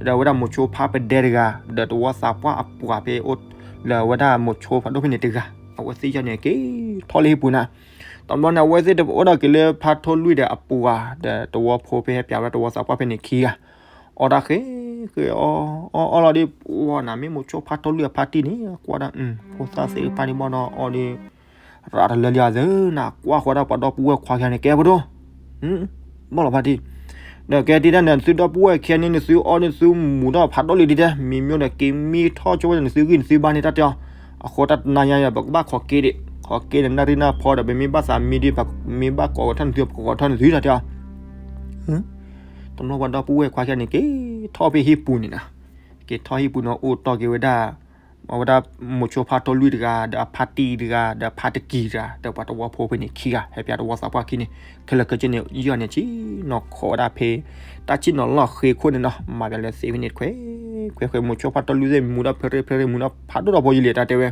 ဒီးဝဲဒၣ်မိၤဆိဖါပဒဲတဂၤ, ဒီးသဝီသးပှၢ်အပှၤဖဲအိၣ်လၢဝဲဒၣ်မိၤဆိဖးဒိၣ်ဖဲန့ၣ်တဂၤ, အဝဲသ့ၣ်ယီၤန့ၣ် က့ၤထီၣ်လၢဟံၣ်ပူၤနၤ. တဘျီန့ၣ် အဝဲသ့ၣ်တအိၣ်ဒီးက့ၤလၢဖါထိၣ်လွံၢ်ဒီးအပှၤ, ဒီးသဝီဖိဖဲဟဲပၠးဝဲဒၣ်သဝီသးပှၢ်ဖဲန့ၣ်ခံဂၤ, အီၣ်တၢ်ဃဲဃဲအီၣ်အီၣ်အီၣ်လီၤဒီး ပှၤနၤမ့ၢ်မိၤဆိဖါထိၣ်လွံၢ်အဖါတံၢ်န့ၣ် ကွၢ်ဒၣ် ဖိသၣ်သ့ၣ်တဖၣ်န့ၣ်ဘၣ်ဒီးအီၣ်ဒီး ရၤတလၢလံအသးနၤ ကွၢ်ဃီဒၣ်ပှၤဒီပုၢ်ဝဲၢ်ခွါခံဂၤန့ၣ် ကဲဖိဒိၣ်, ဘၣ်လီၤဖါတံၢ်, ဒီးကဲတံၢ်တၢ်န့ၣ် သုဒီပုၢ်ဝဲၢ်ခံဂၤန့ၣ် နသုအီၣ်န့ၣ် သုမူၤထီၣ်ဖးဒိၣ်လံဒ်တဲ မံၤမံၤဒီးက့ၤမံထီၣ်ဆိဝဲဒီး နသုဂံၢ်နသုဘါန့ၣ် တၢ်တဲအီၤ, အဃိတၢ်တနၤညါယၤ ပကဘၣ်ခိးက့ၤဒံး, ခိးက့ၤန့ၣ် နၣ်ရံၣ်နၢ်ဖီဒီး ပမ့ၢ်ဘၣ်သးမံဒ် ပမ့ၢ်ဘၣ်ကိးဂီၤထၢၣ်နသု ပကိးဂီၤထၢၣ်နသု တၢ်တဲအီၤ. တနီၤပှၤဒီပုၢ်ဝဲၢ်ခွါခံဂၤန့ၣ် က့ၤထီၣ်ဖဲဟံၣ်ပူၤန့ၣ်နၤ, က့ၤထီၣ်ဟံၣ်ပူၤန့ၣ် အိၣ်တီၢ်က့ၤဝဲဒၣ် အဝဲဒၣ်မိၤဆိဖါထိၣ်လွံၢ်တဂၤ ဒီးအဖါတံၢ်တဂၤ ဒီးဖါတံၢ်တဂၤ ဒီးပှၤသဝီဖိဖဲန့ၣ်ခံဂၤ ဟဲပၠးသဝီသးပှၢ်ခံန့ၣ် ခဲလၢာ်ခဲဆ့န့ၣ် ယီၤန့ၣ်ဆ့ၣ်နီၤခိးဝဲဒၣ်ဖဲ တၢ်ဆ့ၣ်နီၤလီၢ်ဃ့ခိၣ်န့ၣ်နီၤ မၤပၠးလၢသ့ဖဲန့ၣ်ခွဲး, ခွဲးခွဲး မိၤဆိဖါထိၣ်လွံၢ်သ့ၣ်မူၤဒီးဖဲရ့ဖဲရ့ မူၤဒီးဖးဒိၣ်ထီၣ်ဖိယံာ်လံ တၢ်တဲဝဲ,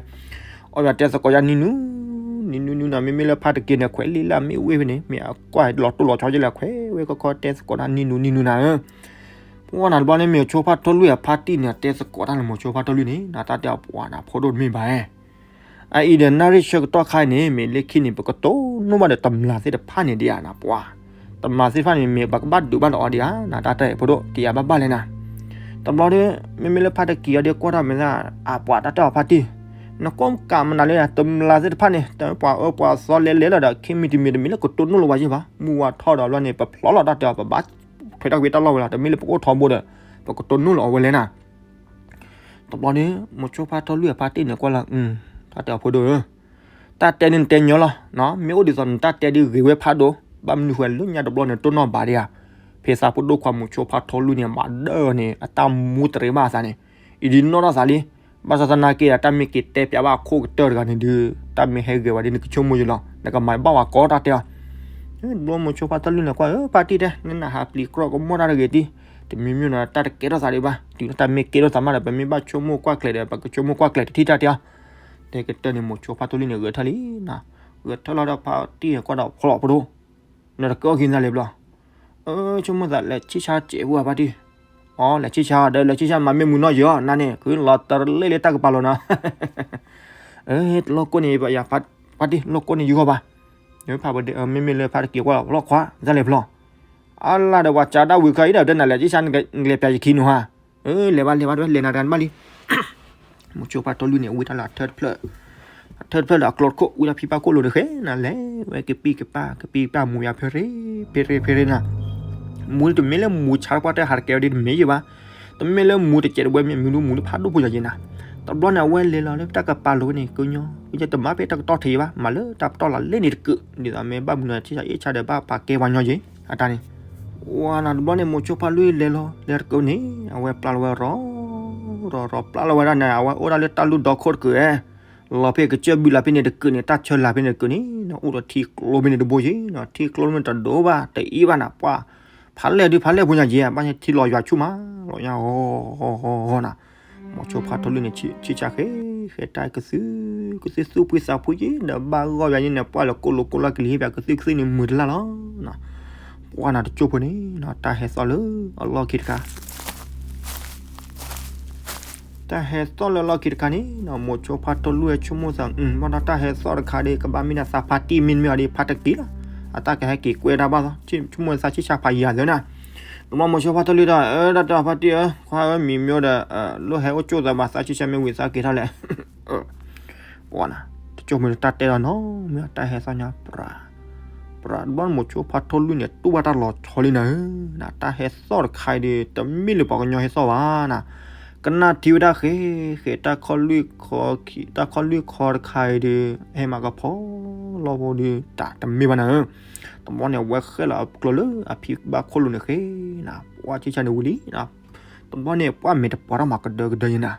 အီၣ်ပၠးတဲသကိးယၤနံၤနူၤ, နံၤနူၤနံၤနၤ မ့မ့ၢ်လၢဖါတက့ၤန့ၣ် ခွဲးလ့လၢမ့ၣ်အူအ့ဖဲန့ၣ် မ့ၢ်အကွၢ်လီၤတိၢ်လီၤဆီယံာ်လံ ခွဲးဝဲကီကီတဲသကိးနၤ နံၤနူၤနံၤနူၤနၤဧၢ ပှၤနၤတဘျီန့ၣ် မိၤဆိဖါထိၣ်လွံၢ်အဖါတံၢ်န့ၣ် တဲသကိးတၢ်လၢမိၤဆိဖါထိၣ်လွံၢ်န့ၣ် နတၢ်တဲအီၤပှၤနၤဖိဒိၣ်တမ့ၢ်ဘၣ်, အအံၤဒီးနၣ်ရံၣ်ဆၢကတီၢ်ခါအံၤန့ၣ် မ့ၢ်လၢခံန့ၣ် ပကတိၢ်နီၣ်ဘၣ်ဒီးတမျၢ်သ့ၣ်တဖၣ်န့ၣ်ဒံးဧါနၤပှၤ, တမျၢ်သ့ၣ်တဖၣ်န့ၣ် မ့ၢ်ပကဘၣ်ဒုးဘၣ်လီၤအီၤဒံးဧါ နတၢ်တဲဖိဒိၣ် တယာ်ဘၣ်ဘၣ်လဲၣ်နၤ, တဘျီဒီး မ့မ့ၢ်လၢဖါတက့ၤအီၤဒီးကွၢ်တၢ်မဲာ်သၣ် အပှၤတၢ်တဲအီၤဖါတံၢ်, နကိးကးမနုၤလဲၣ် တမျၢ်သ့ၣ်တဖၣ်န့ၣ် တၢ်ပှၤအၢပှၤသီလဲၤလဲၤလီၤဒီး ခဲမံၤတမံၤတမံၤလၢကတိၢ်နီၣ်လီၤဝဲယံၤဘၣ် မုၢ်ဝါထီၣ်ဒီးဘျီန့ၣ် ပဖျီလီၤတၢ်တဲအီၤ ပဘၣ်ထွဲတၢ်ဝံတၢ်လီၢ်ဝဲလီၤ တမ့ၢ်လၢပအိၣ်ထီဘိဒီး ပကတိၢ်နီၣ်လီၤအီၤဝဲလဲၣ်နၤ တဘျီန့ၣ် မိၤဆိဖါထိၣ်လွံၢ်အဖါတံၢ်န့ၣ်ကွၢ်လီၤ, တၢ်တဲအီၤဖိဒိၣ်ဧၢ, တၢ်တဲန့ၣ်နတဲညီလီၤ, မ့ၢ်အိၣ်ဒ်သိးနတၢ်တဲဒ်ဂ့ၤဝဲဖးဒိၣ်, ဘၣ်မနုၤဃိလၢညါတဘျီန့ၣ် တိၢ်နီၣ်ဘၣ်ဒံးဧါ, ဖဲသးပှၢ်ဒိၣ်ခွါမိၤဆိဖါထိၣ်လွံၢ်န့ၣ် မၤဒၢန့ၣ် အတၢ်မူတရံးဘၣ်အသးန့ၣ်, အံၤဒ်နီၣ်ထီၣ်သးလံ, ဘၣ်ဆၣ်သနာ်က့ တၢ်မ့ၢ်က့ၤတဲပၠးဘၣ်အခိၣ်ကတၢၢ်တဂၤန့ၣ်ဒုး တၢ်မ့ၢ်ဟဲဂဲၤဝဲဒ်နကဆိကမိၣ်ယံၤလီၤ, နကမၤဘၣ်ဝဲကီတၢ်တဲအီၤ တဘျီမိၤဆိဖါထိၣ်လွံၢ်န့ၣ်ကွၢ်ဧၢ ဖါတံၢ်တဲ နနၢ်ဟးပျံၤကြီကမိၣ်တၢ်တဂ့ၤတံၢ်, တမံၤမံၤနီၤ တၢ်တကဲထီၣ်သးဒံးဘၣ်, တုၤလၢတၢ်မ့ၢ်ကဲထီၣ်သးမးဒီး ပမ့ၢ်ဘၣ်ဆိကမိၣ်ကွၢ်ကျဲၤဒီး ပကဆိကမိၣ်ကွၢ်ကျဲၤတထံၣ်တၢ်တဲအီၤ, တဲကတၢၢ်န့ၣ် မိၤဆိဖါထိၣ်လွံၢ်န့ၣ် ဂဲၤထၢၣ်လံနၤ, ဂဲၤထၢၣ်လီၤဒီးဖါတံၢ်န့ၣ်ကွၢ်ဒီးဖျီၣ်ဖိဒိၣ်, နတကဲအီၣ်က့ၤနၤလဲၣ်ဘျီ, အၢ ဆိကမိၣ်သးလဲၤဆံၣ်ဆါစဲးဖိဧါဖါတံၢ်, အီ လဲၤဆံၣ်ဆါဒီး လဲၤဆံၣ်ဆါမၤမ့ၢ်မုာ်နီၢ်ယံၤအီၤ နၤန့ၣ် ဃုလီၤတရၢၣ်လၢတၢ်ကပၤလီၤနီၤ. လီၢ်ကိၢ်န့ၣ် ယဖါတံၢ် လီၢ်ကိၢ်န့ၣ် ယဂီၢ်ဘၣ်. ဖးပဒဲမ့မ့ၢ်လၢဖါတက့ၤကွၢ်လီၤ ဖျီၣ်ခွါ တၢ်လဲၤဖျီၣ် အလၢ်ဒီးပှၤစးဒၣ်ဝံၤခါအံၤဒီး တဲနၤလဲၤဆံၣ်ဆါ နကလဲၤပျးယခံနူၤဟါ. လဲၤဘၣ်လဲၤဘၣ်တဝဲ လဲၤနၤတဂၤတဘၣ်လံ. မိၤဆိဖါထီၣ်လွံၢ်န့ၣ် ဝံတၢ်လၢအထၢၣ်တဖျၢၣ် အထၢၣ်တဖျၢၣ်ဒီးအကျိတခိၣ် ဝံတၢ်ဖံပၢ်ခိၣ်လိၤတဃဲနၤ လဲၤဝဲကပံၢ်ကပၢ် ကပံၢ်ကပၢ်မူၤယၤဖဲရ့ ဖဲရ့ ဖဲရ့နၤ. မူၤလၢတမ့ၢ်လၢမူၤဆါတပှၢ်တၢ်ဟးတကဲဝဲဒ်တမ့ၢ်ယံၤဘၣ်. တမ့ၢ်လၢမူၤတစဲးတဝဲမ့ၢ်မူၤလၢမူၤလၢဖးဒိၣ်ဖိယၤယံၤနၤ. တဘျီန့ၣ် အဝဲလဲၤလီၤလၢတၢ်ကပၤလိၤဝဲန့ၣ် ကညီ ကညီတမၤဖဲတၢ်ကတီၢ်ထံးဘၣ် မၤလၢတၢ်ပတီၢ်လီၤလၢန့ၣ်တကုး ဒ်သိးမ့ၢ်ဘၣ်မုာ်နၤဆံၣ်ဆါအ့ၣ်ဆါဒီးဘၣ်ပာ်ကဲပှၤညီယံၤ အတၢ်န့ၣ်. ဝါနၤတဘျီန့ၣ် မိၤဆိဖါလွံၢ်လဲၤလီၤ လဲၤတကုးန့ၣ် အဝဲပျၢ်လီၤဝဲရီ ရီ ရီ ပျၢ်လီၤဝဲဒၣ်န့ၣ် အဝဲအိၣ်ဒၣ်လၢတၢ်လူၢ်ဒီခိၣ်တကုးဧဲ လီၤဖဲကစၢၢ်ဘုလးဖဲန့ၣ်တကုးန့ၣ် တၢ်ဆၢလၤဖဲန့ၣ်တကုးန့ၣ် အိၣ်ဒီးထံကျိဖဲန့ၣ်တဘိယံၤနီၤ ထံကျိမ့ၢ်တဒိၣ်ဘၣ် တအ့ၣ်ဘၣ်နၤ ပှၤ ဖးလဲၢ်ဒုးဖးလဲၢ်ဖိညါယံၤ ဘၣ်ညါထံလီၤယွၤဆူၣ်မး လီၤညါ ဂီၤဂီၤဂီၤဂီၤနၤ. မိၤဆိဖါထီၣ်လွံၢ်န့ၣ် ဆံၣ်ဆါဃဲ ဃဲတၢ်ကသု ကသုသူၣ်ဖှံသးဖှံယံၤ ဒီးဘၣ်ဂီၢ်ယၤယံၤန့ၣ် ပှၢ်လၢကိၣ်လိၤကိၣ်လီၢ်ကလံၤဟ့ၣ်ပၠး ကသုကသုန့ၣ်မုာ်တလၢ်လီၤ. ပှၢ်နၤတကၠိၢ်ဖိန့ၣ် တၢ်ဟဲသီၣ်လၢအလီၢ်ခံတခါ တၢ်ဟဲသီၣ်လၢအလီၢ်ခံတခါန့ၣ် မိၤဆိဖါထီၣ်လွံၢ်ဆိကမိၣ်သး ဘၣ်ဒီးတၢ်ဟဲသီၣ်တခါဒီး ကဘၣ်မ့ၢ်ဒၣ်သးဖါတံၢ်မ့တမ့ၢ်အီၤဒီး ဖါတက့ၤလီၤ အတၢ်ကဟဲက့ၤကွဲတၢ်ဘၣ်သီ ဆိကမိၣ်သးဆံၣ်ဆါဖးယၤသၢနၤ. တဘျီမိၤဆိဖါထီၣ်လွံၢ်ဒီး အၢ တၢ်တၢ်ဖါတံၢ်ဧၢ ခွါဧၢ မံၤမ့ၢ်အိၣ်ဒီး လိၣ်ဟဲအိၣ်ကၠိၣ်သးဘၣ် သးဆံၣ်ဆါမ့ၢ်ဝံၤသးက့ၤထီၣ်လဲၣ် ပှၢ်နၤ တကၠိၢ်ဖိန့ၣ် တၢ်တဲလီၤနီၤ မ့ၢ်တၢ်ဟဲသီၣ်ညါ ပြး ပြး တဘျီမိၤဆိဖါထီၣ်လွံၢ်န့ၣ် တူၢ်ဘၣ်တၢ်လီၤဆီလံနၤဧၢ, နတၢ်ဟဲသီၣ်တခါအံၤဒီး တမ့ၢ်လၢပှၤကညီဟဲသီၣ်ဘၣ်နၤ, ကနၣ်ထံဝဲဒၣ်ဃဲ ဃဲတၢ်ခီၣ်လွံၢ်ခီ တၢ်ခီၣ်လွံၢ်ခီတခါအံၤဒီး ဟဲမၤကဖီလီဖိဒီး တၢ်တမ့ၢ်ဘၣ်နၤဧၢ, တဘျီန့ၣ် အဝဲဃဲလီၤအကျိၤလၢအဖံဘၣ်ခိၣ်လိၤန့ၣ်ဃဲနၤ, ပှၢ်ဆံၣ်ဆါန့ၣ်ဝံၤလံ တဘျီန့ၣ် ပှၢ်မဲာ်တပှၤထီၣ်မးကဒၢကဒၢယဲနၤ,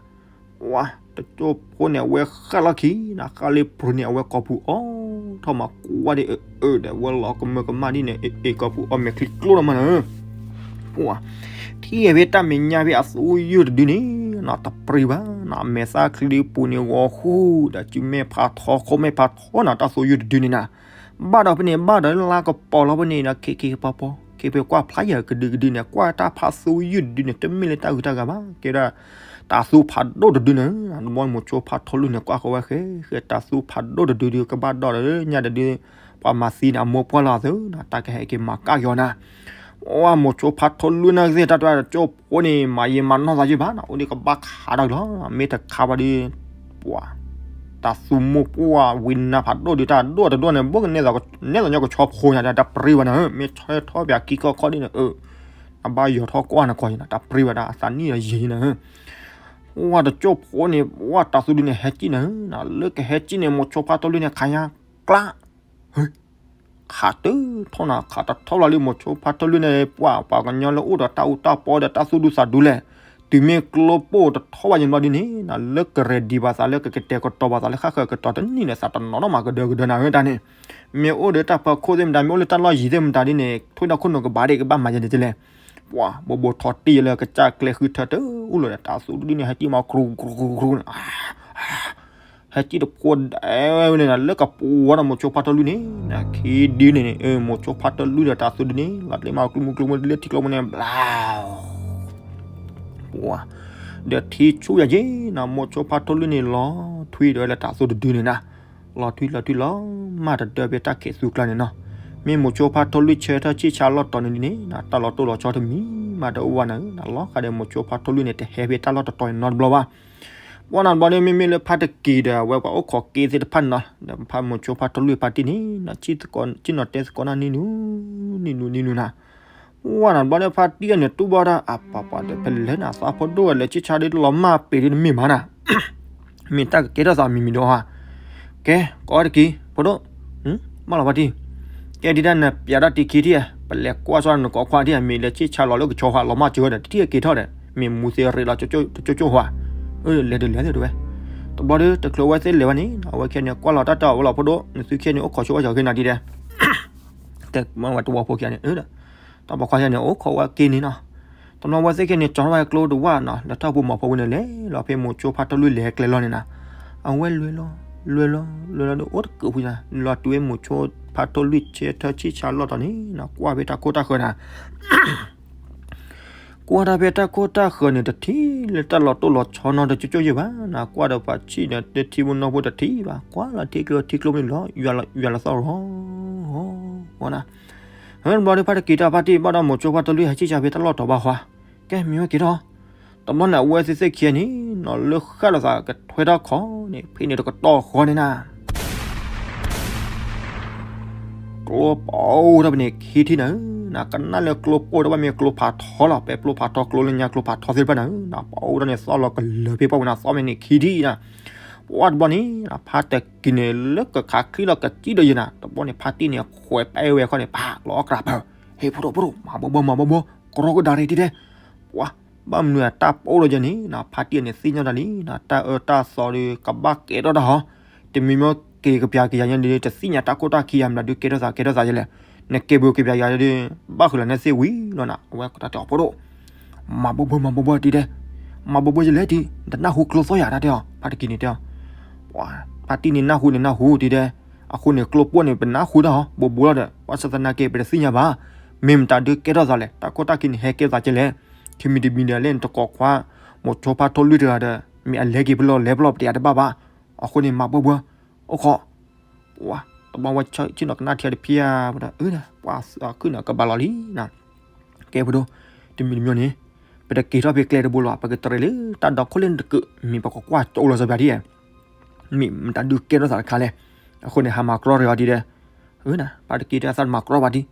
ပှၢ်တကၠိၢ်ဖိန့ၣ် အဝဲဃၣ်လီၢ်ခံနၤ, ဃၣ်လၢပရူၤန့ၣ် အဝဲကိာ်ပူၤအီၣ်ထီၣ်မး ကွၢ်ဒ်အၢအၢဒီး အဝဲလီၤကမၢကမၣ်ဒ်န့ၣ် အ့ၣ်ကိာ်ပူၤအီၣ်မဲာ်ချံကျိထီၣ်မးနၤ, ပှၢ်ထံၣ်ဝဲတၢ်မဲာ်ညါဖဲအသိယုၢ်တဒုန့ၣ် တပရံဘၣ်နၤ, မဲာ်သၣ်ချံပူၤန့ၣ်ဂီၤဟူဒီး စုမဲာ်ဖးထီ ခိၣ်မဲာ်ဖးထီနၤ, တၢ်သိယုၢ်တဒုန့ၣ်နၤ ဘၣ်ဒီးဖဲန့ၣ် ဘၣ်ဒီးလါကပီၤလီၤဖဲန့ၣ်ဒီး ခ့ခ့ပီပီ ခ့ဖဲကွၢ်ဖျါယၤကဒုကဒုန့ၣ် ကွၢ်တၢ်ဖးသိယုၢ်တဒုန့ၣ် တမ့ၢ်လၢတၢ်ဂုၤတၢ်ဂၤဘၣ်, ကဲဒၣ်တၢ်သူဖးဒိၣ်တဒုန့ၣ်, တဘျီမိၤဆိဖးထီၣ်လွံၢ်န့ၣ် ကွၢ်ဃီဝဲဃဲ ဃဲတၢ်သူဖးဒိၣ်တဒုဒီး ကဘၣ်ဒီးလၢညါတဒု, ပှၤမၤသံန့ၣ် အမိၢ်ပှၢ်လီၤအသုနၤ, တၢ်ကဟဲက့ၤမၤကၣ်က့ၤအီၤနၤ ပှၢ်မိၤဆိဖးထီၣ်လွံၢ်နာ်က့သ့ၣ် တၢ်တၢ်တကၠိၢ်ဖိန့ၣ် မၤယံာ်မၤနီၢ်သးယုၢ်ဘၣ်နၤ, အိၣ်ဒ်ကဘၣ်ခးတၢ်က့ၤလီၤ, မ့ၢ်တခးဘၣ်ဒီး ပှၢ်တၢ်သူမိၢ်ပှၢ်ဝံၤနၤဖးဒိၣ်ဒီး တၢ်ဒိၣ်တဒိၣ်န့ၣ် ဘိကနဲသိးညီကဆီဖိညါဒီး တၢ်ပြံဝဲနၤဧၢ, မ့ၢ်ဆီထီၣ်ပၠးခံခီခီဒ်န့ၣ် အၢ အဘၣ်ယီၤထီၣ်ကွၢ်နၤကီၢ်ယနၤ, တၢ်ပြံဝဲဒၣ်အသးနံၣ်ဒီးယံာ်နၤဧၢ, ပှၢ်တကၠိၢ်ဖိန့ၣ် ပှၢ်တၢ်သူဒုန့ၣ် ဟဲကံၣ်နၤဧၢ, လၢကဟဲကံၣ်န့ၣ် မိၤဆိဖးထီၣ်လွံၢ်န့ၣ် ခးညါကျါ ခးတထီၣ်နၤ, ခးတထီၣ်လီၤလံ မိၤဆိဖးထီၣ်လွံၢ်န့ၣ် ပှၢ်ပှၤကညီလၢအိၣ်ဒီးတၢ်အူတၢ်ပီဒီးတၢ်သူၣ်ဒူသးဒူလဲၣ်, တုၤမ့ၢ်ကျိပိၢ်တထီၣ်ဘၣ်ယံၤဘျီဒ်န့ၣ် လၢကရဲၣ်ဒံးဘၣ်သးလၢကကတဲာ်ကတီၤဘၣ်သးလၢဃၣ်ဃၢၤကတီၤတနံၣ်န့ၣ် သးတနီၤနီၣ်မးကဒၢကဒၢနၤဧၢတၢ်န့ၣ်, မ့ၢ်အိၣ်ဒီးတၢ်ဖီခိၣ်သ့ၣ်မတၤ မ့ၢ်အိၣ်လၢတၢ်လီၢ်ယံၤသ့ၣ်မတၤဒ်န့ၣ် ထွံၣ်ဒီခိၣ်နူာ်ကဘၣ်ဒ့ၣ်ကဘၣ်မၤယဲန့ၣ်တလဲၣ်, ပှၢ်ဘိဘိထီၣ်တံၢ်လၢကစၢ်ကျဲဃုထၢတအူလီၤဒီး တၢ်သူဒုန့ၣ် ဟဲကံၣ်မး ကြူကြူကြူကြူန့ၣ် ဟဲကံၣ်တဖိဒဲဝဲန့ၣ် လၢကပှၢ်ဒီးမိၤဆိဖးထီၣ်လွံၢ်န့ၣ် ခံဒုန့ၣ်န့ၣ် မိၤဆိဖးထီၣ်လွံၢ်ဒီးတၢ်သူဒုန့ၣ် လီၤတံၢ်မး ကျူမူကျူမူလၢထံကျိမူန့ၣ် ဘျါ ပှၢ် ဒီးထံဆူၣ်ယၤယ့ၣ်နၤ မိၤဆိဖးထီၣ်လွံၢ်န့ၣ် လီၤထွံဒီးဝဲလၢတၢ်သူတဒုန့ၣ်နၤ, လီၤထွံလီၤထွံလီၤ မၤတဒၢဖဲတၢ်ခဲးသူကျါန့ၣ်နီၤ, မ့ၢ်မိၤဆိဖးထီၣ်လွံၢ်ဆၢထၢၣ်ဆံၣ်ဆါလီၢ်တီၤန့ၣ်ဒ်န့ၣ် တၢ်လီၤတိၢ်လီၤဆီတမံၤမးတအိၣ်ဘၣ်နၤဧၢ, လီၤဃးဒီးမိၤဆိဖးထီၣ်လွံၢ်န့ၣ် တဟဲဖဲတၢ်လီၢ်တတီၤနီတဘျီဘၣ် ပှၢ်နၤတဘျီန့ၣ် မ့မ့ၢ်လၢဖါတက့ၤဒီး အဝဲပှၤအိၣ်ခိးက့သ့ၣ်တဖၣ်န့ၣ်နီၤ, ဒီးဖါမိၤဆိဖးထီၣ်လွံၢ်ဖါတံၢ်န့ၣ် စံၣ်နီၤတဲသကိးနၤနံၤနူၤ နံၤနူၤနံၤနူၤနၤ, ပှၢ်နၤတဘျီန့ၣ် ဖါတံၢ်န့ၣ် တူၢ်ဘၣ်တၢ် အပှၤပှၤဒီး ဖဲလဲၣ်နၤ သးဖိဒိၣ်ဝဲလဲၤဆံၣ်ဆါဒီးလီၤမၢ်ပ့ၤဒ်တမ့ၢ်မးနၤ မ့ၢ်တၢ်ကကဲထီၣ်သးမံၤမံၤဒီးဧါ, ကဲ ကိးဝဲတက့ၢ် ဖိဒိၣ်, မၢလီၤဖါတံၢ်, ကဲဒ်တၢ်နပျးဒၣ်တံၤခံထံၣ်ဧါ, ပလဲၤကွၢ်ဆီနကီးခွါထံၣ်ဧါ, မ့ၢ်လဲၤဆံၣ်ဆါလီၤလၢကဆီဃါ လီၤမၢ်စၢၤဝဲဒီး တထံၣ်က့ၤထီၣ်ဒီး မ့ၢ်မူသ့ရ့းလီၤ ကၠိကၠိဃါ, လဲၤဒုးလဲၤသ့ၣ်တဝဲ, တဘျီဒီး တချုးဝဲသ့ၣ်လဲၤဝဲန့ၣ် အဝဲခဲန့ၣ် ကွၢ်လီၤတၢ်တၢ်အီၣ်ဝဲလီၤ ဖိဒိၣ်, နသုခဲန့ၣ် အိၣ်ခိးဆိဝဲကီၤဂ့ၤနၤဒ်လဲၣ် တဲမ့ၢ်ဝဲတဝီဖိခံဂၤန့ၣ်, တၢ်ပိာ်ခွါခံဂၤန့ၣ် အိၣ်ခိးဝဲက့ၤန့ၣ်နီၤ, တနီၤဝဲသ့ၣ်ခံန့ၣ် ကၠီထီၣ်ဝဲကျိတဝၣ်နီၤ, လဲၤထီၣ်ပူၤမီၤဖိဝဲန့ၣ် လဲၤလီၤဖဲမိၤဆိဖးထီၣ်လွံၢ်လဲၤကျဲလီၤန့ၣ်နၤ, အဝဲလဲၤလီၤ လဲၤလီၤ လဲၤလီၤဒီးအိၣ်တကုးဖုညါ လီၤတုၤဝဲမိၤဆိဖးထီၣ်လွံၢ်ဆၢထၢၣ်ဆံၣ်ဆါလီၢ်တီၤန့ၣ်နီၤ, ကွၢ်ဖဲတၢ်ခိၣ်တၢ်ဃၢၤနၤ ကွၢ်တၢ်ဖဲတၢ်ခိၣ်တၢ်ဃၢၤန့ၣ် တထံၣ်လၢတၢ်လီၤတိၢ်လီၤဆီနီတကၠိကၠိယဲၢ်ဘၣ်နၤ, ကွၢ်ဒီးပှၤဆံၣ်န့ၣ် တထံၣ်မုၢ်နီၢ်ဖိတထံၣ်ဘၣ်, ကွၢ်လီၤထံကျိထံကျိမ့ၢ်လီၤ, ယွၤလီၤသီၣ်ရီၤ, ဝဲနၤ, ဟဲတဘျီဒီးဖါတက့ၤတၢ်ဖါတံၢ်ဘၣ်ဒီးမိၤဆိဖါထိလံဟဲဆံၣ်ဆါဖဲတၢ်လီၢ်တီၤဘၣ်ဃီ, ကဲမ့ၢ်ဝဲက့ၤထီၣ်, တဘျီန့ၣ် အဝဲသ့ၣ်သ့ၣ်ခံဂၤန့ၣ်နီၤ လၢဃၣ်လိာ်သးကထွဲထီၣ်ခီန့ၣ် ဖဲန့ၣ်တကတီၢ်ဃီန့ၣ်နၤ ကျိပိၢ်ထီၣ်ဖဲန့ၣ်ခံထံၣ်နၤဧၢ, နကနၣ်လၢကျိပိၢ်ထီၣ်ဘၣ်မ့ၢ်ကျိဖးထီလီၤ, ပဲကျိဖးထီကျိလၢညါကျိဖးထီသ့ၣ်တဖၣ်နၤဧၢ, နပိၢ်ထီၣ်န့ၣ်သီၣ်လီၤကလၢၤဖဲပှၢ်ပူၤနၤ သီၣ်ဖဲန့ၣ်ခံထံၣ်နၤ, ပှၢ်တဘျီန့ၣ် ဖါတက့ၤန့ၣ်လၢကခးချံလီၤကစံၣ်ဒီးယဲၢ်နၤ, တဘျီန့ၣ် ဖါတံၢ်န့ၣ်ခွဲးပဲဝဲခီန့ၣ် ပာ်လီၤအီၣ်ကြးပၢၢ်, ဟဲဖိဒိၣ်ဖိဒိၣ် မၤဘၣ်ဘၣ်မၤဘၣ်ဘၣ်, ကရီကဒါရ့တံၢ်တဲ ပှၢ် ဘၣ်မနုၤအတၢ်ပိၢ်ထီၣ်ယဲၢ်န့ၣ်နၤ, ဖါတံၢ်န့ၣ်သ့ၣ်ညါတၢ်လံနၤ, တၢ်အၢတၢ်သီဒီး ကဘၣ်ကဲထီၣ်တၢ်ဟီ, တမံၤမ့ၢ်က့ၤကပျးကယၤညါဒီး တသ့ၣ်ညါတၢ်ခိၣ်တၢ်ခံဂၤမတၤဒုးကဲထီၣ်သးကဲထီၣ်သးယဲၢ်လဲၣ်, နကဲဘျုးကပျးကယၤဒီး ဘၣ်ဃုာ်လီၤန့ၣ်သ့ၣ်ဝံၤလီၤနၤ, အဝဲကတီၢ်တဲအီၤဖိဒိၣ် မၤဘၣ်ဘၣ်မၤဘၣ်ဘၣ်တံၢ်တဲ, မၤဘၣ်ဘၣ်ယဲၢ်လဲၣ်တံၢ်, နတနၢ်ဟူကျိသီၣ်ယၤတၢ်တဲအီၤ, ဖါတက့ၤန့ၣ်တဲအီၤ, ပှၢ် ဖါတံၢ်န့ၣ်နၢ်ဟူန့ၣ်နၢ်ဟူတံၢ်တဲ, အဃိန့ၣ် ကျိပိၢ်န့ၣ်ပနၢ်ဟူတၢ်ဟီ ဘိးဘိလီၤဒီး ဘၣ်ဆၣ်သနာ်က့ ပတသ့ၣ်ညါဘၣ်, မ့ၢ်မတၤဒုးကဲထီၣ်သးလဲၣ်, တၢ်ခိၣ်တၢ်ခံန့ၣ် ဟဲကဲထီၣ်သးကဲလဲၣ်, ခံမံၤတမံၤဒီးလၢနတကိးခွါ မိၤဆိဖါထိလံတဂၤဒီး မ့ၢ်အလဲၤက့ၤဖဲလဲၣ်လဲၤဖဲလဲၣ်ပတဲယၤတဘၣ်ဘၣ်, အဃိန့ၣ် မၤဘၣ်ဘၣ်, အိၣ်ခိး ပှၢ် တဘျီဝဲဆ့ၣ်နီၤကနၣ်ထံတဖၣ်အါ ပှၢ်ဒီး အၢ ပှၤခုၣ်န့ၣ်ကဘၣ်လီၤလံနၤ, ကဲဖိဒိၣ်, တမံၤတမံၤန့ၣ် ပတက့ၤထီၣ်ဖဲကျဲတဘိလီၤ, ပကတရံးလၢတၢ်ဒီခိၣ်လၢနတကုး, မ့ၢ်ပကကွၢ်ကၠိလီၤစီၤပျးဒ်, မ့ၢ်မတၤဒုးကဲထီၣ်သးတခါလဲၣ်, အဃိန့ၣ် ဟးမၤကြီတဂၤဒ်ဒီး, အၢနၤ ဖါတက့ၤတဲအသးတမၤကြီဘၣ်ဒ်,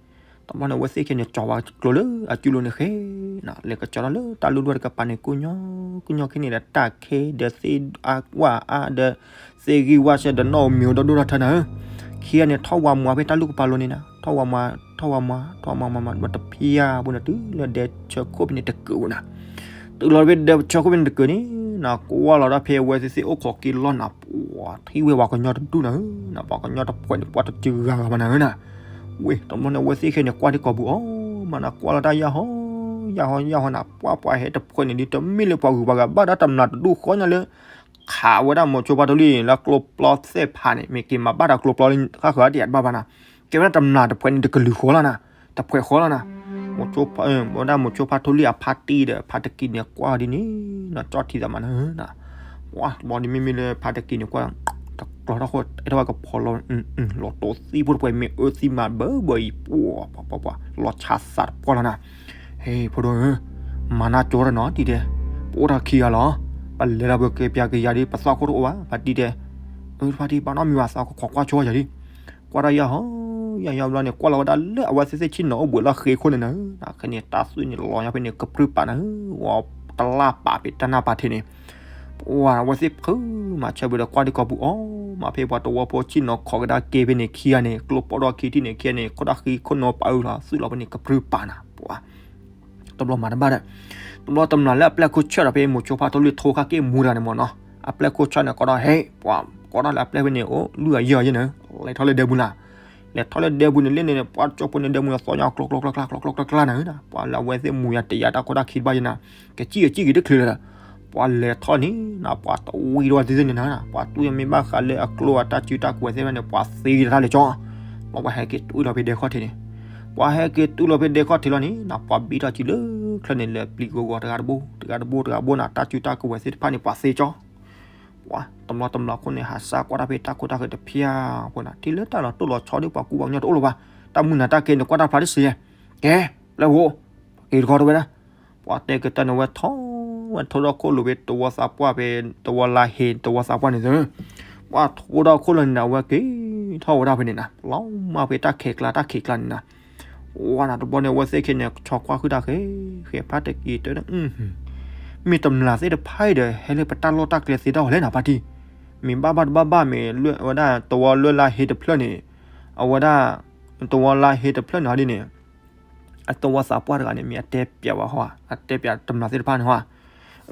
တဘျီန့ၣ် အဝဲသ့ၣ်ခဲန့ၣ် ကၠီၤဝဲကျိလၢအစုလိၤန့ၣ်ဃဲ လဲၤကကၠီၤထီၣ်လၢတၢ်လူၢ်ဒွဲၣ်တကပၤန့ၣ် ကိၣ်ညီ ကိၣ်ညီခဲန့ၣ်ဒီး တၢ်ခဲဒီးသ့ၣ်အါဝၣ်အါဒီး သ့ၣ်ဂံၢ်ဝါဆဲဒီးနီၣ်ဧိၤမံၤဧိၤဒီဒိၣ်ထီၣ်ထၢနၤဧၢ, ခံဂၤန့ၣ် ထီၣ်ဝးမွၤဖဲတၢ်လူၢ်ကပၤလိၤန့ၣ်နၤ, ထီၣ်ဝးမွၤ ထီၣ်ဝးမွၤ ထီၣ်ဝးမွၤမၤမၤတဖံးယါဖိန့ၣ် တုၤလၢဒဲဆၢခိၣ်ဖဲန့ၣ်တကုးနၤ, တုၤလီၤဖဲဒဲဆၢခိၣ်ဖဲန့ၣ်တကုးန့ၣ် နကွၢ်လီၤဒၣ်ဖဲအဝဲသ့ၣ်သ့ၣ်အိၣ်ခိးက့ၤလီၢ်နၤ ပှၤထံၣ်ဝဲပှၤကညီတဒူၣ်နၤဧၢ, နပှၤကညီတဖှဲးန့ၣ် ပှၤတစှၤဂၤဘၣ်နၤဧၢနၤ, ဝ့ၢ် တဘျီန့ၣ် အဝဲသ့ၣ်ခဲန့ၣ် ကွၢ်ဒံကိာ်ပူၤအီၤ မၤနၤကွၢ်လီၤတၢ်ယၢ်ဟီ ယၢ်ဟီ ယၢ်ဟီနၤ ပှၢ်ပှၤဟဲတဖှဲးန့ၣ်ဒ်တမ့ၢ်လၢပှၤဂုၤပှၤဂၤဘၣ်ဒီးတမျးတဒူၣ်ဃီညါလၢ ခးဝဲဒၣ်မိၤဆိဖါထိလံ လၢကျိပျီသ့ၣ်ဖးန့ၣ် မ့ၢ်က့ၤမၤဘၣ်တၢ်ကျိပျီလၢဃၣ်ဃၢၤတယးတဘၣ်ဘၣ်နၤ, ကဲဝဲဒၣ်တမျးတဖှဲးန့ၣ် တကလုာ်ဃီလီၤနၤ, တဖှဲးဃီလီၤနၤ, ဝဲဒၣ်မိၤဆိဖါထိလံအဖါတံၢ်ဒီး ဖါတက့ၤန့ၣ်ကွၢ်ဒ်န့ၣ် နကၠီထံသးမးနၤဧၢနၤ, ပှၢ် တဘျီဒ်မ့မ့ၢ်လၢဖါတက့ၤန့ၣ်ကွၢ် တကျီထီၣ်ဃိ အဲၣ်ထီၣ်ဝဲကဖီလီၤ လီၤတိၢ်သံဖိတပှဲၤမ့ၢ်အၢသံမးဘၢဘၢအံၤ ပှၢ်ပှၢ်ပှၢ် လီၤဆါသးတပှၢ်လီၤနၤ, ဟဲဖိဒိၣ်ဧၢ မၤနၢ်ကၠိတနီၤဒ်ဒီး ပအိၣ်ထီၣ်ခံဂၤလီၤ, ပလဲၤလီၤပကပျးကယၤဒ် ပသီၣ်ခိၣ်တအိၣ်ဘၣ် ဖါတံၢ်တဲ, အၢ ဖါတံၢ် ပှၤနီတမံၤဘၣ်သးခိၣ်ခိးကွၢ်ဆိယၤဒ်, ကွၢ်တၢ်ယၢ်ဟီ ယၢ်ဟီဘျီန့ၣ် ကွၢ်လီၤဝဲဒၣ်လၢအဝဲသ့ၣ်သ့ၣ်ဆ့ၣ်နီၤအိၣ်ဘှံးလၢဃ့ခိၣ်န့ၣ်နၤ, ခဲန့ၣ် တၢ်သွံၣ်န့ၣ်လီၤညါဖဲန့ၣ် ကပြုၢ်ပာ်နၤဧၢ, ဝဲတလၢ်ပာ်ဖဲတၢ်နၢ်ပာ်ထံးန့ၣ် ပှၢ် အဝဲသ့ၣ်ဖုမၤဆၢဘၣ်ဒီးကွၢ်ဒံကိာ်ပူၤအီၤ, မၤဖဲပှၤတဝီဖိဆ့ၣ်နီၤခိးကဒါက့ၤဖဲန့ၣ်ခံဂၤန့ၣ် ကျိပိၢ်ဒီခံထံၣ်န့ၣ်ခံဂၤန့ၣ် ခိၣ်ဒၣ်ဃံခိၣ်နီၤပာ်အုၣ်လီၤ သွံၣ်လီၤဖဲန့ၣ် ကပြုၢ်ပာ်နၤ ပှၢ် တဘျီမၤတဘၣ်ဒီး တဘျီတမျးလၢအပျဲၢ်ခိၣ်ဆၢထီၣ်ဖဲမိၤဆိဖါထိလံထိခါက့ၢ်မူတဂၤန့ၣ်မ့ၢ်နီၤ, အပျဲၢ်ခိၣ်ဆၢန့ၣ် ကိးထီၣ်ဟဲ ပှၤ ကိးထီၣ်လၢအပျဲၢ်ဖဲန့ၣ် အိၣ်လွံၢ်ဂၤယဲၢ်ဂၤယဲၢ်န့ၣ် လဲၤထီၣ်လၢဒဲပူၤနၤ, လဲၤထီၣ်လၢဒဲပူၤန့ၣ်လၢန့ၣ် ပှၤကၠိဖိန့ၣ်ဒဲပူၤန့ၣ် သီၣ်ညါကျိကျိကျိကျါကျိကျိကျါကျါနၤဧၢ, ပှၤလၢအဝဲသ့ၣ်မူယၤတယၤတၢ်ခိၣ်တၢ်ခံတဘၣ်ယဲၢ်နၤ, ကစံၣ်ကစံၣ်က့ၤတချုးလၢၤဒီး ပှၤလဲၤထီၣ်န့ၣ်နၤ ပှၤတဝံၤဒီးဝဲသ့ၣ်သ့ၣ်န့ၣ်နၤ, ပှၤတွံၢ်မ့ၢ်ဘၣ်ဃးလၢအကျိအတၢ်စုတၢ်ကဝဲၤသ့ၣ်တဖၣ်န့ၣ် ပှၤသ့က့ၤတၢ်လၢကၠီ ပှၤဟဲက့ၤတွံၢ်လီၤဖဲဒဲခီၣ်ထံးန့ၣ်, ပှၤဟဲက့ၤတွံၢ်လီၤဖဲဒဲခီၣ်ထံးလီၤန့ၣ်နၤ ပှၤဘံထီၣ်ကံၤလၢချၢန့ၣ် လၢပျံၤဂီၤဂီၤတဂၤတဘိ တဂၤတဘိတဂၤဘိနၤ တၢ်စုတၢ်ကဝဲၤသ့ၣ်တဖၣ်န့ၣ် ပှၤသ့ကၠီ ပှၤတမျီတမျီခိၣ်န့ၣ် ဟးစၢ်ကွၢ်တၢ်ဖဲတၢ်ခိၣ်တၢ်ဃၢၤတဖၠၣ်ဖိနၤ ထံၣ်လၢတၢ်လီၤတိၢ်လီၤဆီဒီးပှၤကူပှၤကညီတအိၣ်လၢၤဘၣ်, တၢ်မုၢ်နၤတၢ်ကဲန့ၣ် ကွၢ်တၢ်ဖျါတစ့ၢ်, ကဲ ပျဲၢ်ဖိ က့ၤတခီတဝဲဒၣ်, ပှၤတဲကတၢၢ်န့ၣ် ဝဲထီၣ် ဝဲထိထီၣ်ခိၣ်လိၤဖဲတဝီသးပှၢ်ဖဲ တဝီလါဟ့ တဝီသးပှၢ်န့ၣ်သၢ, ပှၤထိထီၣ်ခိၣ်လိၤန့ၣ် အဝဲက့ၤထီၣ်ဝဲဒၣ်ဖဲန့ၣ်နၤ လီၤမၢ်ဖဲတၢ်ခဲးကျါတၢ်ခဲးကျါန့ၣ်နၤ, ဝဲနၤတဘျီန့ၣ် အဝဲသ့ၣ်ခဲန့ၣ် ဆီခွါဃုတၢ်ဃဲ ဃဲဖါတက့ၤတဲ မ့ၢ်တမျးသ့ၣ်တဖၣ်အံၤဒီး ဟဲလၢပတၢ်လီၢ်တၢ်ကျဲသ့တၢ်အီၤလဲၣ်နၤဖါတံၢ်, မ့ၢ်ဘၣ်ဘၣ်တဘၣ်ဘၣ်မ့ၢ်ဝဲဒၣ်တဝီလၢလါဟ့တဖျၢၣ်န့ၣ်, အဝဲဒၣ် တဝီလါဟ့တဖျၢၣ်န့ၣ်ဟီဒ်န့ၣ် အတဝီသးပှၢ်တဂၤန့ၣ် မ့ၢ်အတဲပျးဝဲဟီ အတဲပျးတမျးသ့ၣ်တဖၣ်န့ၣ်ဟီ,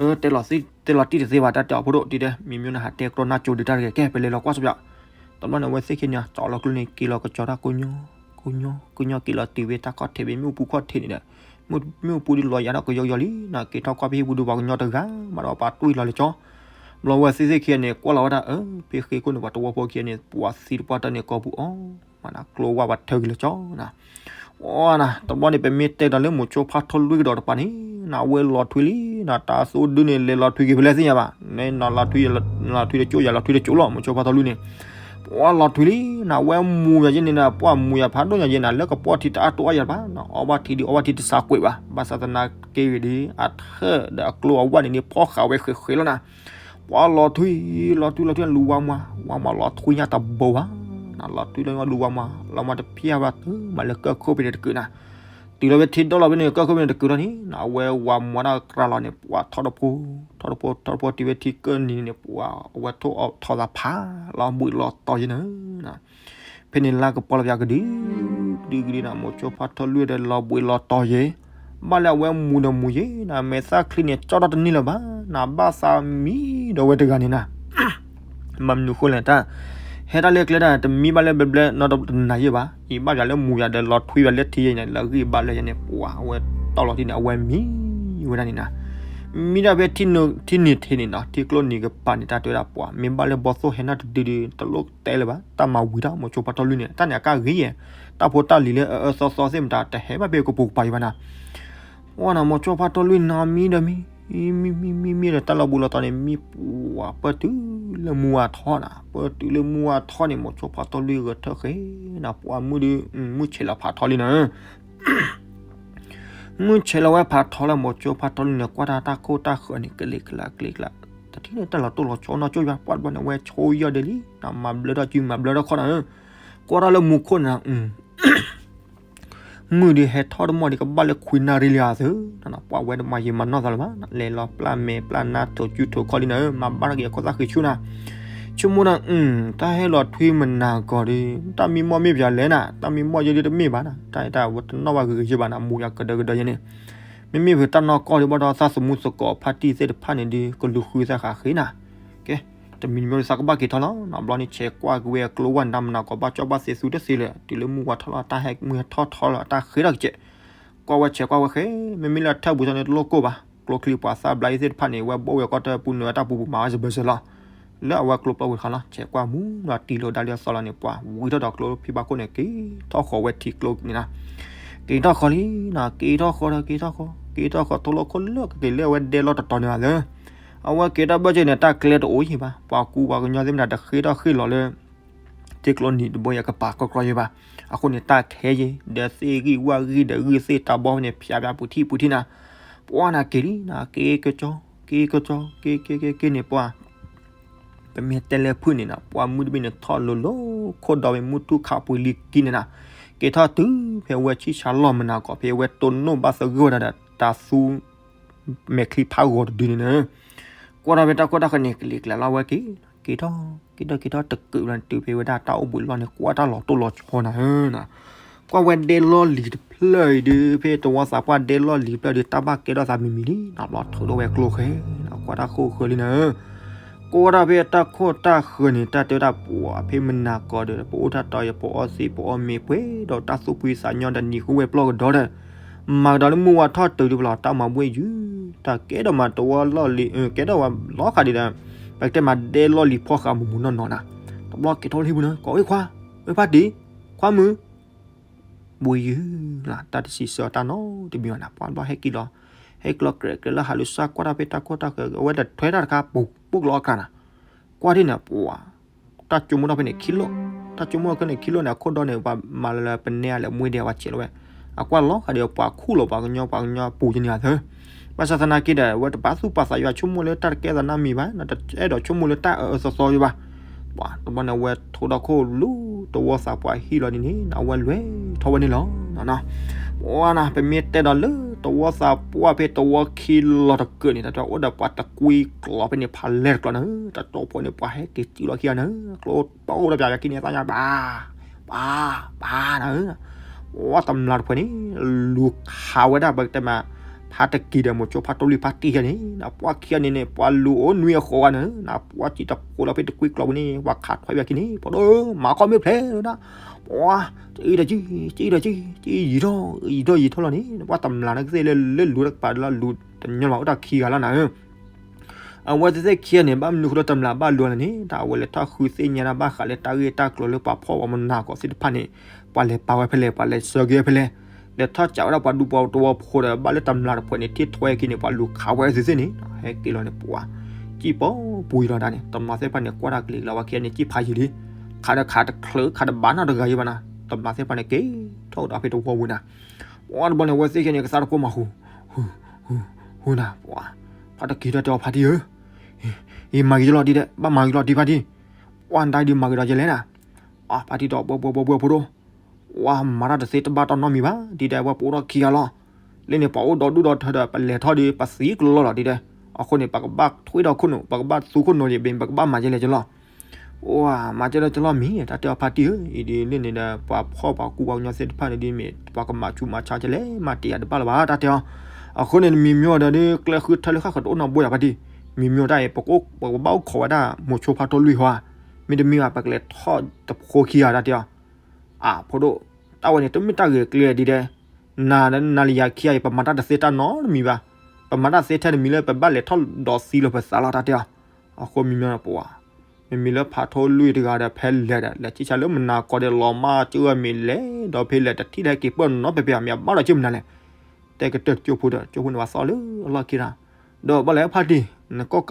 အၢ တဲလီၤတံၢ်တသ့ဘၣ် တၢ်တဲအီၤဖိဒိၣ်တံၢ်တဲ မ့မ့ၢ်နဟးတဲကျိနၢ်ကၠိဒုးတၢ်တဂ့ၤ ကဲ ပလဲၤလီၤကွၢ်စီပျး, တဘျီန့ၣ် အဝဲသ့ၣ်ခဲန့ၣ် ကၠီလီၤကျိန့ၣ် က့ၤလီၤကကၠီတၢ်ကိၣ်ညီ ကိၣ်ညီ က့ၤလီၤတုၤဖဲတၢ်ခီၣ်ထံးဖဲမ့ၣ်အူပူၤခီၣ်ထံးန့ၣ်ဒီး, မ့ၣ်အူပူၤဒ်လီၤယၤထီၣ်ကယီကယီလံနၤ က့ၤထီၣ်ကွၢ်ဖဲဟံၣ်ပူၤဒုးပှၤကညီတဂၤ မၤဒီးပှၤတွံၢ်လီၤလၢကၠီ, ဘျီဝဲသ့ၣ်သ့ၣ်ခံဂၤန့ၣ် ကွၢ်လီၤဝဲဒၣ် အၢ ဖဲဃ့ခိၣ်န့ၣ် ပှၤတဝီဖိခံဂၤန့ၣ် ပှၤသံတပှၢ်တၢၢ်န့ၣ်ကိာ်ပူၤအီၤ, မၤနၤကျိဝဲပှၤထၢက့ၤလၢကၠီနၤ, ပှၤနၤ တဘျီန့ၣ် ပမ့ၢ်တဲတၢ်လၢမိၤစိဖါထီလွံၢ်ကဒီးတပၤန့ၣ် နဝဲလီၤထွံလံနၤ, တၢ်သိဒုန့ၣ် လဲၤလီၤထွံက့ၤဖဲလဲၣ်သ့ၣ်ညါဘၣ်, နလီၤထွံ လီၤထွံတကၠိယၤ လီၤထွံတကၠိလီၤ, မိၤစိဖါထီလွံၢ်န့ၣ် ပှၤလီၤထွံလံနၤ, ဝဲမူယၤယဲန့ၣ်နၤ, ပှၤမူယၤဖးဒိၣ်ညါယဲနၤ, လၢကပီၢ်ထံတအါတိအါယၤတဘၣ်, အီၣ်ဘၣ်ထံဒုး အီၣ်ဘၣ်ထံတစးကွံာ်ဘၣ်, ဘၣ်ဆၣ်သနာ်က့ဂ့ၤဒီး အထၢၣ်ဒီးအကျိအဝၣ်န့ၣ်န့ၣ် ဖီဃာ်ဝဲဃဲးဃဲးလီၤနၤ, ပှၤလီၤထွံ လီၤထွံ လီၤထွံ လူၤဝါမွၤ, ဝါမွၤလီၤထွံညါတဘိဘၣ်, နလီၤထွံလၢလူၤဝါမွၤ လီၤမွၤတဖျၢၣ်ဘၣ်တၢ်မၤလၢကၢၢ်ခိၣ်ဖဲန့ၣ်တကုာ်နၤ, တုၤလီၤဝဲထံဒီလီၤဖဲန့ၣ် ကၢၢ်ခိၣ်ဖဲန့ၣ်တကုာ်ထီၣ်န့ၣ် အဝဲဝါမွၤတၢ်ကြၢးလီၤန့ၣ် ပှၤထီၣ်တဖိ ထီၣ်တဖိ ထီၣ်တဖိ တုၤဝဲထံကၢၢ်နံၤန့ၣ် ပှၤအဝဲထိၣ်အီၣ်ထီၣ်သးဖး လီၤဘှံးလီၤတီၤယဲနၤ ဖဲန့ၣ်လါကပီၤလီၤပၠးကဒု ကဒုကဒုနၤ, မိၤစိဖါထီလွံၢ်ဒီးလီၤဘှံးလီၤတီၤယဲ, ဘၣ်လၢအဝဲမူဒီးမူယဲနၤ, မဲာ်သၣ်ချံန့ၣ် ကၠီၣ်ထီၣ်တန့ၢ်လၢၤဘၣ်နၤ, ဘၣ်သးမံဒီးဝဲတဂၤန့ၣ်နၤ မၤမနုၤဃိလဲၣ်တၢ်, ဟဲတၢ်လၢကျဲဒၣ် တမံဘၣ်လၢဘျဲဘျဲနီတနၤယဲဘၣ်, အံၤဘၣ်ပၠးလၢမူယၤဒီးလီၤထွံယၤလၢထံယဲန့ၣ် လၢအဂံၢ်ဘါလၢယဲန့ၣ် ပှၤအဝဲတီၢ်လီၤထံန့ၣ် အဝဲမံဝဲဒၣ်န့ၣ်နၤ, မံဒၣ်ဖဲထံနံၤထံးန့ၣ်နီၤ, ထံကျိနံၤကပၤန့ၣ် တၢ်တဲဝဲဒၣ်ပှၤ မ့ၢ်ဘၣ်လၢဘီသိၣ်ဟဲနၢ်တဒုဒု တလိၣ်တဲလၢၤဘၣ်, တၢ်မၤဝံၤတၢ် မိၤစိဖါထီလွံၢ်န့ၣ် တၢ်န့ၣ်အကၢ်ဂ့ၤယဲ, တၢ်ဖိတၢ်လံၤလၢအအၢသီသီသ့ၣ်မတၤ တဟဲဘၣ်ဖဲကပိာ်ကပၤယံၤဘၣ်နၤ ပှၤနၤ မိၤစိဖါထီလွံၢ်နၤ မံဒီးမံ, မံမံမံမံဒီးတၢ်လီၤဘှံးလီၤတီၤန့ၣ် မံပှၤပၢၢ်တုၤလၢမူဝါထီနၤ, ပၢၢ်တုၤလၢမူဝါထီန့ၣ် မိၤစိဖါထီလွံၢ်ဂဲၤထၢၣ်ဃဲနၤ, ပှၤမုၢ်ဒုး မုၢ်ဆဲးလီၤဖးထီလံနၤ မုၢ်ဆဲးလီၤဝဲဖးထီလၢ မိၤစိဖါထီလွံၢ်န့ၣ် ကွၢ်တၢ်တၢ်ခိၣ်တၢ်ဃၢၤန့ၣ် ကလံၤကျါကလံၤကျါ, တထံၣ်န့ၣ် တၢ်လီၤတိၢ်လီၤဆီနီၢ်ကၠိယွၤ ပှၤတဘျီန့ၣ် အဝဲဆိယီၢ်ဒဲးလံ, မၤဘျၢထီၣ်စု မၤဘျၢထီၣ်ခီၣ်နၤ, ကွၢ်တၢ်လၢမူခိၣ်န့ၣ် မုၢ်ဒုးဟဲထီၣ်တမီၢ်ဒံး ကဘၣ်လၢခွံနၣ်ရံၣ်လံဧါသု, ပှၤဝဲတမၤယံာ်မၤနီၢ်သးလၢၤဘၣ်, လဲၤလီၤပျၢ်မဲာ်ပျၢ်နါထိးစုထိးခီၣ်လံနၤ, မၤဘၣ်ထီၣ်က့ၤအခိၣ်သၣ်ဃံဆူနၤ, ဆိကမိၣ်နၤ, တၢ်ဟဲလီၤထွံမနၤကီးဒီး တၢ်မံမီၢ်မ့ၢ်ပယၤလဲၣ်နၤ, တၢ်မံမီၢ်ယဲဒုးတမ့ၢ်ဘၣ်နၤ, တၢ်အဝဲတနီၣ်ဘၣ်ဂ့ၤဂ့ၤယဲဘၣ်နၤ, မူယၤကဒၢကဒၢယဲန့ၣ်, မ့မ့ၢ်ဖုးတၢ်နီၢ်ကီၢ်ဒံးဘၣ်ဒီး သးသမူသကိးဖါတံၢ်သ့ၣ်တဖၣ်န့ၣ်ဒုး ကလူၤဃုသးဃာ်ဃ့နၤ, ကဲ တမံၤမံၤဒီးသးကဘၣ်က့ၤထီၣ်လီၤ, ဘျီန့ၣ်ဆဲးကွၢ်က့ၤဝဲအကျိဝဲနၤ မနၤကီးဘၣ်ကၠီၣ်ဘၣ်သ့သူတသ့လၢၤ, တုၤလၢမုၢ်ဝါထီၣ်လီၤ တၢ်ဟဲမုၢ်ဟဲထီၣ်ထီလီၤ တၢ်ဃ့ထီၣ်ကစဲး, ကွၢ်ဝဲဆဲးကွၢ်ဝဲဃဲ, မ့မ့ၢ်လၢအထၢၣ်ပူၤထီၣ်န့ၣ်တလိၣ်ကိၢ်ဘၣ်, ကျိချံပှၤသၣ်ဘျါအံၤသ့ၣ်တဖၣ်န့ၣ် ဝဲဘိၣ်ဝဲကီၢ်တၢ်ပူၤနုာ်ဝဲတၢ်ပူၤပူၤမၤဝဲစဘၢၣ်စၢၤလီၤ, လၢအဝဲကျိပျီပူၤတခါလီၤ, ဆဲးကွၢ်မူလီၤတံၢ်လီၤဒါလၢအသီလီၤန့ၣ် ပှၤဝံထီၣ်ဒီးကျိဖံဘၣ်ခိၣ်န့ၣ် က့ၤထီၣ်ဃီၤဝဲထံကျိန့ၣ်လီၤ, က့ၤထီၣ်ဃီၤလံနၤ, က့ၤထီၣ်ဃီၤဒီး က့ၤထီၣ်ဃီၤ, က့ၤထီၣ်ဃီၤ ထိၣ်လိာ်ခိၣ်လၢကက့ၤလၢအဝဲဒဲလီၢ်တတီၤန့ၣ်လီၤ, အဝဲက့ၤတၢ်ဘၢၣ်စၢၤန့ၣ် တၢ်ကျဲတအိၣ်ယံၤဘၣ်, ပှၤကူပှၤကညီသ့ၣ်မတၤတဃ့ထီၣ်ဃ့လီၤလၢ ထံကျိနံၤတဘိယဲကပၤကီကီယဲဘၣ်, အဃိန့ၣ် တၢ်ခဲယဲ, ဒီးသ့ၣ်ဂံၢ်ဝၣ်ဂံၢ်ဒီးဂံၢ်သ့ၣ်တၢ်ဘီဖဲန့ၣ် ဖျါဖျါပူၤထံၣ်ပူၤထံၣ်နၤ, ပှၤနၤက့ၤလံနၤ, က့ၤကစီ, က့ၤကစီ, က့ၤက့ၤက့ၤက့ၤန့ၣ်ပှၤ ပမ့ၢ်တဲလၢဖုၣ်န့ၣ်နၤ, ပှၤမုၢ်တဘ့ၣ်န့ၣ်ထီၣ်လိၤလိၤခိၣ်ဒီးဝဲမုၢ်ထူၣ်ခးပှ့ၤလံကံန့ၣ်နၤ, က့ၤထီၣ်တုၤဖဲဝဲဆံၣ်ဆါလီၢ်မနၤကီး ဖဲဝဲတိၢ်နိၣ်ဘၣ်သဂၢၢ်ဝဲဒၣ်ဒီးတၢ်သူ မဲာ်ချံဖးဂီၤတဒုန့ၣ်နၤ, ကွၢ်ထီၣ်ဖဲတၢ်ခိၣ်တၢ်ဃၢၤန့ၣ် ကလံၤကျါလီၤဝဲက့ၤ, က့ၤထီၣ်, က့ၤထီၣ်က့ၤထီၣ်တကုးလီၤ တုၤဖဲဝဲဒၣ်တၢ်အိၣ်ဘှံးလီၢ်န့ၣ် ကွၢ်တၢ်လီၤတိၢ်လီၤဆီနၤဧၢနၤ, ကွၢ်ဝဲဒဲလီၢ်လံၤတဖျၢၣ်အံၤဒုး ဖဲသဝီသးပှၢ်ဒဲလီၢ်လံၤတဖျၢၣ်ဒုး တၢ်ဘၣ်ကဲထီၣ်သးမံၤမံၤလံနၤ, ဘျီထုးထီၣ်ဝဲကျိဃဲ, ကွၢ်တၢ်ခိၣ်ဃၢၤလံနၤဧၢ, ကွၢ်ထီၣ်ဖဲတၢ်ခိၣ်တၢ်ဃၢၤန့ၣ် တၢ်တဲဝဲဒၣ်ပှၤဖဲမနၤကီးဒီး ပအိၣ်တၢ်တီၤယဲ ပအီသံးပအီမ့ၤပှဲၤဒီး တၢ်သူၣ်ဖှံသးညီဒီးနံၤဃုဝဲပျီၢ်ကဒီးဒီး မၤကဒီးလၢမုၢ်ဝါထီၣ်တုၤဒုးပလီၤ တၢ်မၤဘှ့ၣ်ယုာ်, တၢ်ကဲထီၣ်မၤသဝီလီၢ်လံၤ, ကဲထီၣ်ဝဲလီၤဃာ်ဒံးဒီး ပကတဲမၤဒဲလီၢ်လံၤဖီဃာ်မုၢ်မုၢ်နီၢ်နီၢ်နၤ, တဘျီက့ၤထီၣ်လၢဟံၣ်ပူၤန့ၣ် ကိးဝဲခွါ, ဝဲဖါတံၢ်, ခွါမုၣ်, ဘှံးယုာ်လီၤ တၢ်တစံးဆၢတၢ်နီတမံၤဘၣ်နၤ, ပှၤဘျီဟဲက့ၤလီၤ, ဟဲက့ၤလီၤကြဲးကြဲးလၢဟးလူၤစၢ် ကွၢ်တၢ်ဖဲတၢ်ခိၣ်တၢ်ဃၢၤ အဝဲတထွဲတၢ်တခါ ပူၤပိၢ်ကလီၤအကျါနၤ, ကွၢ်ထံၣ်န့ၣ် ပှၤ တၢ်ကၠိမိၢ်ထီၣ်ဖဲန့ၣ်ခံလိၣ်, တၢ်ကၠိမိၢ်ထီၣ်ဖဲန့ၣ်ခံလိၣ်န့ၣ် အခိၣ်ဒီန့ၣ် ပှၤမၤလၢပနဲအလဲၤမွ့ဒဲး ပှၤဆဲးလီၤဝဲ, အကွၢ်လီၤဃာ်ဒီးပှၤခူၣ်လီၤ ပှၤကညီ ပှၤကညီပူၤကန့ၣ်အသၢ, ဘၣ်ဆၣ်သနာ်က့ဒီး အဝဲတပာ်သူၣ်ပာ်သးယွၤ ဆိကမိၣ်လၢတၢ်တကဲသးနီတမံၤဘၣ်, တအဲၣ်ဒိးဆိကမိၣ်လၢတၢ်အၢအၢသီသီယွၤဘၣ်, ပှၤတဘျီန့ၣ် အဝဲထိးဒီးခိၣ်လူၤ သဝီသးပှၢ်ဟံၣ်လီၤဒ်န့ၣ် အဝဲလဲၤထီၣ်ဝဲန့ၣ်လီၤ. ပှၤနၤ ပမ့ၢ်တဲဒီးလၢသဝီသးပှၢ်ဖဲသဝီခံလီၤတကုးန့ၣ် တၢ်တဲအိၣ်ဒီးပှၤတကွံကျီၤဖဲန့ၣ် ဖးလဲၢ်တကျီၤနၤ, တၢ်ကၠိဖိန့ၣ် ပှၤဟဲက့ၤစုလီၤခံဂၤနၤ, ကျိပိၢ်ဒီးပၠးပၠးခံန့ၣ် သးညါဘၣ်, ပှၤ ပှၤနၤ, ပှၤတမျးတဖုန့ၣ် လူၤခးဝဲဒၣ် ပကတဲမး ဖါတကံၤဒီး မိၤစိဖါထီလွံၢ်ဖါတံၢ်ယဲန့ၣ် နပှၤခံဂၤန့ၣ်န့ၣ် ပှၤလူၤအိၣ်နွံအဃိးဂၤနၤ, နပှၤစံၣ်တဖိးလီၤဖဲတကွံကျီၤပူၤန့ၣ် ပှၤခးထွဲပၠးခံန့ၣ် ပှၤဒီး မၤခီၣ်မ့ၢ်ဖျဲးဝဲဒၣ်, ပှၤ တအံၤဒီးကံ တအံၤဒီးကံ တအံၤယံာ်ထီၣ် ယံာ်ထီၣ်ယံာ်ထီၣ်လီၤန့ၣ် ပှၤတမျးန့ၣ်ကသ့ၣ်လၢ လၢလူၤတကပၤလီၤ လူၤတညီလီၤအိၣ်တၢ်ခံဂၤလီၤနၤဧၢ အဝဲသ့ၣ်ခံဂၤန့ၣ် ဘၣ်မနုၤဃိလၢတမျးဘၣ်လူၤနၤန့ၣ် တၢ်အဝဲလဲၤထီၣ်ဃုသ့ၣ်ညါတၢ်ဘၣ်ဃးလၢတၢ်ဂ့ၢ်တၢ်ကျိၤလၢပှၤဖီၣ်ပှၤမနၤကီးသ့ၣ်တဖၣ်န့ၣ် ပှၤလဲၤပာ်ဝဲဖဲလဲၣ် ပှၤလဲၤဆှၢက့ၤဝဲဖဲလဲၣ်, လဲၤထီၣ်ကးဝဲဒၣ်ပှၤဒူပှၤသဝီဖိဒီး ဘၣ်လၢတမျးတဖှဲးန့ၣ် ထံၣ်ထွဲက့ၤန့ၣ် ပှၤလူၤခးဝဲသ့ၣ်သ့ၣ်န့ၣ် ဟဲက့ၤလီၤန့ၣ် ပှၤ စံၣ်ပီပူၤလီၤဒၣ်န့ၣ် တမျးသ့ၣ်တဖၣ်န့ၣ် ကွၢ်တၢ်ကျဲၤလီၤ ဝဲခံဂၤန့ၣ်စံၣ်ဖးယံာ်လံ, ခးဒီးခးတချုး ခးတဘၣ်နီတဂၤယံၤဘၣ်နၤ, တမျးသ့ၣ်တဖၣ်န့ၣ် က့ၤထီၣ်ကဒီးဖဲတဝီပူၤနၤ, ပှၤတဘျီန့ၣ် အဝဲသ့ၣ်ခံဂၤန့ၣ် ကသါတကိးမး ဟူ ဟူ ဟူ ဟူနၤ ပှၤ ဖါတက့ၤထီၣ်တဲအီၤ ဖါတံၢ်ဧၢ, ယမၤက့ၤကလီၤဒ်ဒဲး ဘၣ်မၤက့ၤကလီၤဒံးဖါတံၢ်, ပှၤနတၢ်ဒ်မၤက့ၤဒီးယလဲၣ်နၤ, အဖါတံၢ်ဒီး ဘှဲဘှဲဘှဲဘှဲဖိဒိၣ် ပှၤမၤတၢ်တသ့တဘၣ်တၢ်နီတမံၤဘၣ်, ဒ်ဒဲး ပှၤပအိၣ်ထီၣ်ခံဂၤလီၤ, လၢန့ၣ် ပှၤအိၣ်ဒီဒူၣ်ဒီထၢဒီး ပလဲၤထီၣ်ဒီး ပသံကလီလီၤဒ်ဒဲး, အဃိန့ၣ် ပကဘၣ်ထွ့ထီၣ်ခိၣ်နူာ် ပကဘၣ်သူခိၣ်နူာ်ဒ်ဘ့ၣ် ပကဘၣ်မၤကဲလဲၣ်ကလီၤ, ပှၤမၤကဲလဲၣ်ကလီၤမ့ၢ် တၢ်တဲအီၤ ဖါတံၢ်ဧၢ, အံၤဒ်န့ၣ်န့ၣ်ဒီး ပှၤဖှီၣ်ပှၤကူပှၤကညီသ့ၣ်တဖၣ်န့ၣ်ဒ်မ့ၢ် ပှၤကမၤဆူးမၤဆါကလဲၣ် မၤတ့ၢ်ယၤတဘၣ်လၢၤဘၣ် တၢ်တဲအီၤ, အဃိန့ၣ် မံၤမၠိဒီးဒ် ကျဲဃုထၢလၢဃၣ်ဃၣ်တအိၣ်နီတဘိယၤ ဖါတံၢ်, မံၤမၠိတၢ်အံၤ ပကဘၣ်အိၣ်ခိးဝဲဒၣ် မိၤဆိဖါထီလူၢ်ဟီဧါ, မ့တမ့ၢ်ဘၣ် ပကလဲၤထီၣ်တဖိခံဂၤ တၢ်တဲအီၤ, အဖိဒိၣ်, တၢ်ဝဲန့ၣ် တမ့ၢ်တၢ်ဂ့ၤကျဲဒ်ဒဲး, နၤနၤလၢယၤခံဂၤအံၤ ပမၤတၢ်တသ့တၢ်နီတမံၤဘၣ်, ပမၤတၢ်သ့ထဲတမံၤလၢပဘၣ်လဲၤထီၣ်ဒီးသံလၢပသးလီၤ တၢ်တဲအီၤ, အဃိမံၤမၠိဒီး ပှၤ မ့မ့ၢ်လၢဖးထီလူၢ်တဂၤဒီး ဖဲလဲၣ်ဒီး လဲၤဆံၣ်ဆါလၢမနၤကီၢ်ဒီး လီၤမၢ်ကၢၢ်မ့ၢ်လဲၣ် ဒီးဖဲလဲၣ်တထံၣ်လၢဟဲက့ၤပၢၢ်နီတဘ့ၣ်ဘၣ် မ့ၢ်အဘၣ်ဒီးကၢၢ်မနၤလဲၣ်, တဲကတၢၢ်ကၠိဖိဒီး ကၠိဖိန့ၣ် ပှၤသီၣ်လၢအလီၢ်ခံဒီး, ဒီးဘၣ်လဲၣ်ဖါတံၢ် နကီၢ်က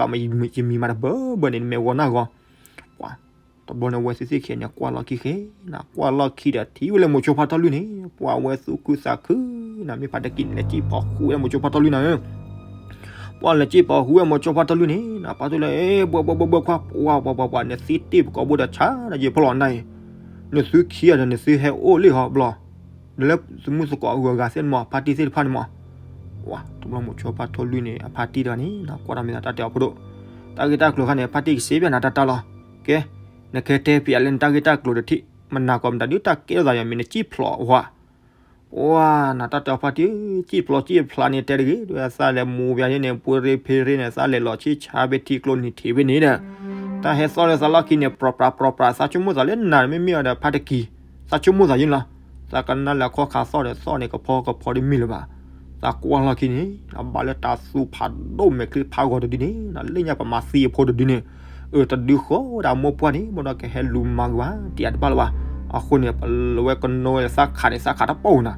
းမံၤမၤတဘၢဘၢန့ၣ် နမ့ၢ်ဂီၤနၢ်ဂီၤ, ပှၤ တဘျီန့ၣ် အဝဲသ့ၣ်သ့ၣ်ခံဂၤန့ၣ် ကွၢ်လီၢ်ခံဃဲ, နကွၢ်လီၢ်ခံဒီး ထံၣ်ဝဲလၢမိၤဆိဖါထီလူၢ်န့ၣ် ပှၤဝဲသူၣ်ခုသးခု, နမ့ၢ်ဖါတက့ၤန့ၣ် လဲၤစံၣ်ဖီဃူဝဲမိၤဆိဖါထီလူၢ်နၤဧၢ ပှၤလဲၤစံၣ်ဖီဃူဝဲမိၤဆိဖါထီလူၢ်န့ၣ် နပာ်သူၣ်လၢ ဘှဲဘှဲဘှဲဘှဲခွါ ပှၤပှၤပှၤပှၤ နသံတ့ၢ်ပကိာ်ဘိဒီးဆါဒီးယဖီလီၤနၤအံၤ, နသုခံဂၤဒီးနသုဟဲအိၣ်လၢဟီဘျီ, နလၢသမုၢ်သကိးအဂုၤအဂၤသ့ၣ်န့ၣ်မး ဖါတံၢ်သ့ၣ်တဖၣ်န့ၣ်မး, ပှၤ တဘျီမိၤဆိဖါထီလူၢ်န့ၣ် အဖါတံၢ်တဂၤန့ၣ် နကွၢ်ဒီးမ့ၢ်သးတၢ်တဲအီၤဖိဒိၣ်, တၢ်ဂ့ၢ်တၢ်ကျိၤခါန့ၣ် ဖါတံၢ်ကစ့ပျးနၤတၢ်တၢ်လီၤ, ကဲ, နကတဲပျးလၢနတၢ်ဂ့ၢ်တၢ်ကျိၤတထံၣ်, မနၤကီၢ်မတၤဒုးတၢ်ကဲထီၣ်သးယၤ မ့ၢ်နစံၣ်ဖျိးအဝဲ ပှၤ နတၢ်တဲအီၤဖါတံၢ် စံၣ်ဖျိးစံၣ်ဖျါန့ၣ် တဲတဂ့ၤ ဒ်သးလဲၤမူၤဘၣ်ယဲန့ၣ် ပှ့ၤရ့ဖ့ရ့န့ၣ် သးလဲၤလီၤဆံၣ်ဆါဖဲထံကျိနံၤထံးဖဲန့ၣ်ဒီး တၢ်ဟဲသီၣ်လၢသးလီၢ်ခံန့ၣ် ပြီပြးပြီပြး သးဆိကမိၣ်သးလၢနၤမ့မ့ၢ်အီၤဒီး ဖါတံၢ်ကံၤ သးဆိကမိၣ်သးယဲန့ၣ်လီၤ, သးကနၣ်လၢအခီၣ်ခါသီၣ်ဒီးသီၣ်န့ၣ် ကဖီကဖီဒ်မ့ၢ်လၢၤဘၣ်, သးကွၢ်လီၢ်ခံန့ၣ် အဘၣ်လၢတၢ်သူဖးဒိၣ်မဲာ်ချံဖးဂီၤတဒုန့ၣ် လၢညါပမၤသံအဖိတဒုန့ၣ် အတဒုဃီဒၣ်မိၢ်ပှၢ်န့ၣ် ဘၣ်ဒီးကဟဲလူၤမၤကဘၣ် တံာ်အတဘၣ်လၢၤဘၣ်, အဃိန့ၣ် ပလၢဝဲကနိဝဲသးခးန့ၣ် သးခးတပီၢ်ဝဲနၤ,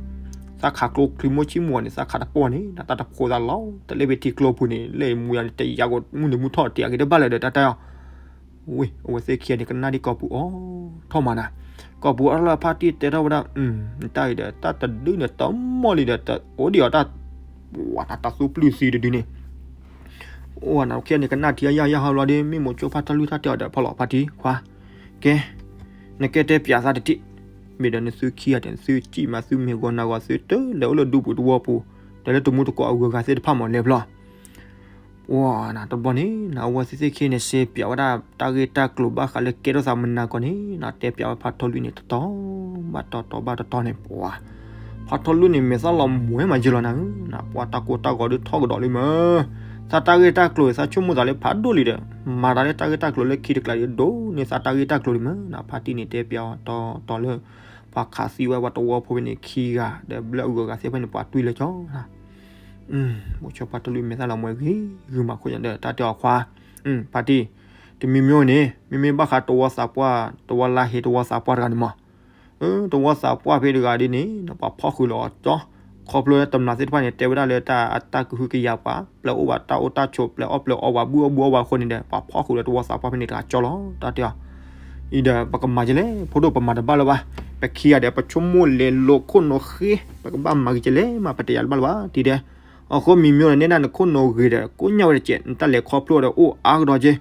သးခးကျိချံမိၢ်ဆံၣ်မူၤန့ၣ် သးခးတပီၢ်န့ၣ် နတၢ်တဖိးသးလီၤ တလဲၤဖဲထံကျိပူၤန့ၣ် လဲၤမူၤယၤန့ၣ် တယာ်ကမုၢ်နံၤမုၢ်ထီၣ်တံာ်အဂ့ၤတဘၣ်လၢၤဒီး တၢ်တဲအီၤ ဝ့ၢ် အဝဲသ့ၣ်ခံဂၤန့ၣ် ကနၣ်ဒံးကီၢ်ပူၤအီၤထီၣ်မးနၤ, ကီၢ်ပူၤအီၤထီၣ်လၢဖါတံၢ်တဲထီၣ်ဝဲဒၣ်, တၢ်အံၤဒီး တၢ်တဒုန့ၣ် တမီၢ်လံဒီး တအိၣ်ဒံးအီၤတၢ်, ဝၤ တၢ်သူပျုၢ်သံတဒုန့ၣ်, အိၣ်နၤခံဂၤန့ၣ် ကနၣ်ထံအယၢ်ယၢ်ဟီလီၤဒီး မ့ၢ်မိၤဆိဖါထီလူၢ်တၢ်တဲအီၤဒီး ဖီလီၤဖါတံၢ်ခွါ, ကဲ, နကဲတဲပျးသးတထံၣ်, မ့ၢ်ဒီးနသုခံဂၤဒီး နသုစံၣ်မၤသုမ့ၢ်ဂီၤနၤဂီၤသုတလဲၤအိၣ်လၢဒူပူၤတဝီပူၤ, ဒီးလၢတမူတကိးအဂုၤအဂၤသ့ၣ်တဖၣ်မးလဲၤဖျီ ပှၤနၤတဘျီန့ၣ် နအဝဲသ့ၣ်သ့ၣ်ခံန့ၣ် စ့ပျးဝဲဒၣ် တၢ်ဂ့ၢ်တၢ်ကျိၤဘၣ်ဃးလၢကဲထီၣ်သးမနၤကီၢ်န့ၣ် နတဲပျးဝဲဖါထီလူၢ်န့ၣ် တတီၤဘၣ်တတီၤ တတီၤဘၣ်တတီၤန့ၣ် ပှၤ ဖါထီလူၢ်န့ၣ် မဲာ်သၣ်လီၤမွဲမးယဲလီၤနၤဧၢ, နပှၤတၢ်ကိၢ်တၢ်ဂီၤဒုးထီၣ်ကဒီးလံမး, သးတၢ်ဂ့ၢ်တၢ်ကျိၤ သးဆိကမိၣ်သးလၢဖးဒိၣ်လံဒီး မၤတၢ်လၢတၢ်ဂ့ၢ်တၢ်ကျိၤလၢခံတကျါဒီး ဒိၣ်န့ၢ်သးတၢ်ဂ့ၢ်တၢ်ကျိၤလံမး, နဖါတံၢ်န့ၣ်တဲပျးအီၤတတီၤလၢ ပှၤခးသံဝဲပှၤတဝီဖိဖဲန့ၣ်ခံဂၤ ဒီးဘျၢအဂုၤအဂၤသ့ၣ်ဖဲန့ၣ် ပှၤတွံၢ်လၢကၠီ မိၤဆိဖါထီလူၢ်မဲာ်သၣ်လီၤမွဲဂ့ၤဂ့ၤမးခိၣ်ညါဒီး တၢ်တဲအီၤခွါ, ဖါတံၢ်, တမံၤမံၤန့ၣ် မ့မ့ၢ်ဘၣ်ဃးတဝီသးပှၢ် တဝီလါဟ့ တဝီသးပှၢ်တဂၤန့ၣ်မး, တဝီသးပှၢ်ဖဲတဂၤဒ်န့ၣ် ပှၤဖီၣ်ဃုာ်လီၤအီၤကၠီ, ခီဖျိတမျးသ့ၣ်တဖၣ်န့ၣ် တဲဝဲဒၣ်လၢတၢ်အတၢ်ကဟုကယာ်ပှၤ ပျဲအိၣ်ဘၣ်တၢ်အိၣ်တၢ်ဆိး ပျဲအီၣ်ပျဲအီဘၣ် ဘုၣ်အီၣ်ဘုၣ်အီဘၣ်အဃိန့ၣ်ဒီး ပှၤဖီၣ်ဃုာ်လီၤတဝီသးပှၢ်ဖဲန့ၣ်တဂၤကၠီလီၤ တၢ်တဲအီၤ အံၤဒီး ပကမၤကလဲၣ် ဖိဒိၣ်ပမၤတဘၣ်လၢၤဘၣ်, ပခံဂၤဒီး ပဆိကမိၣ်လဲၤလိာ်ခိၣ်နူာ်ဃ့ ပကဘၣ်မၤကလဲၣ်မး ပတယာ်တဘၣ်လၢၤဘၣ် တံၤဒဲး, အဃိမံၤမံၤဒီး နဲဒၣ်နခိၣ်နူာ်ဂ့ၤဒီး ကိညၣ်ဝဲတကဲး နတၢ်လဲၤခီဖျိဒီးအိၣ်အါကဒီးက့,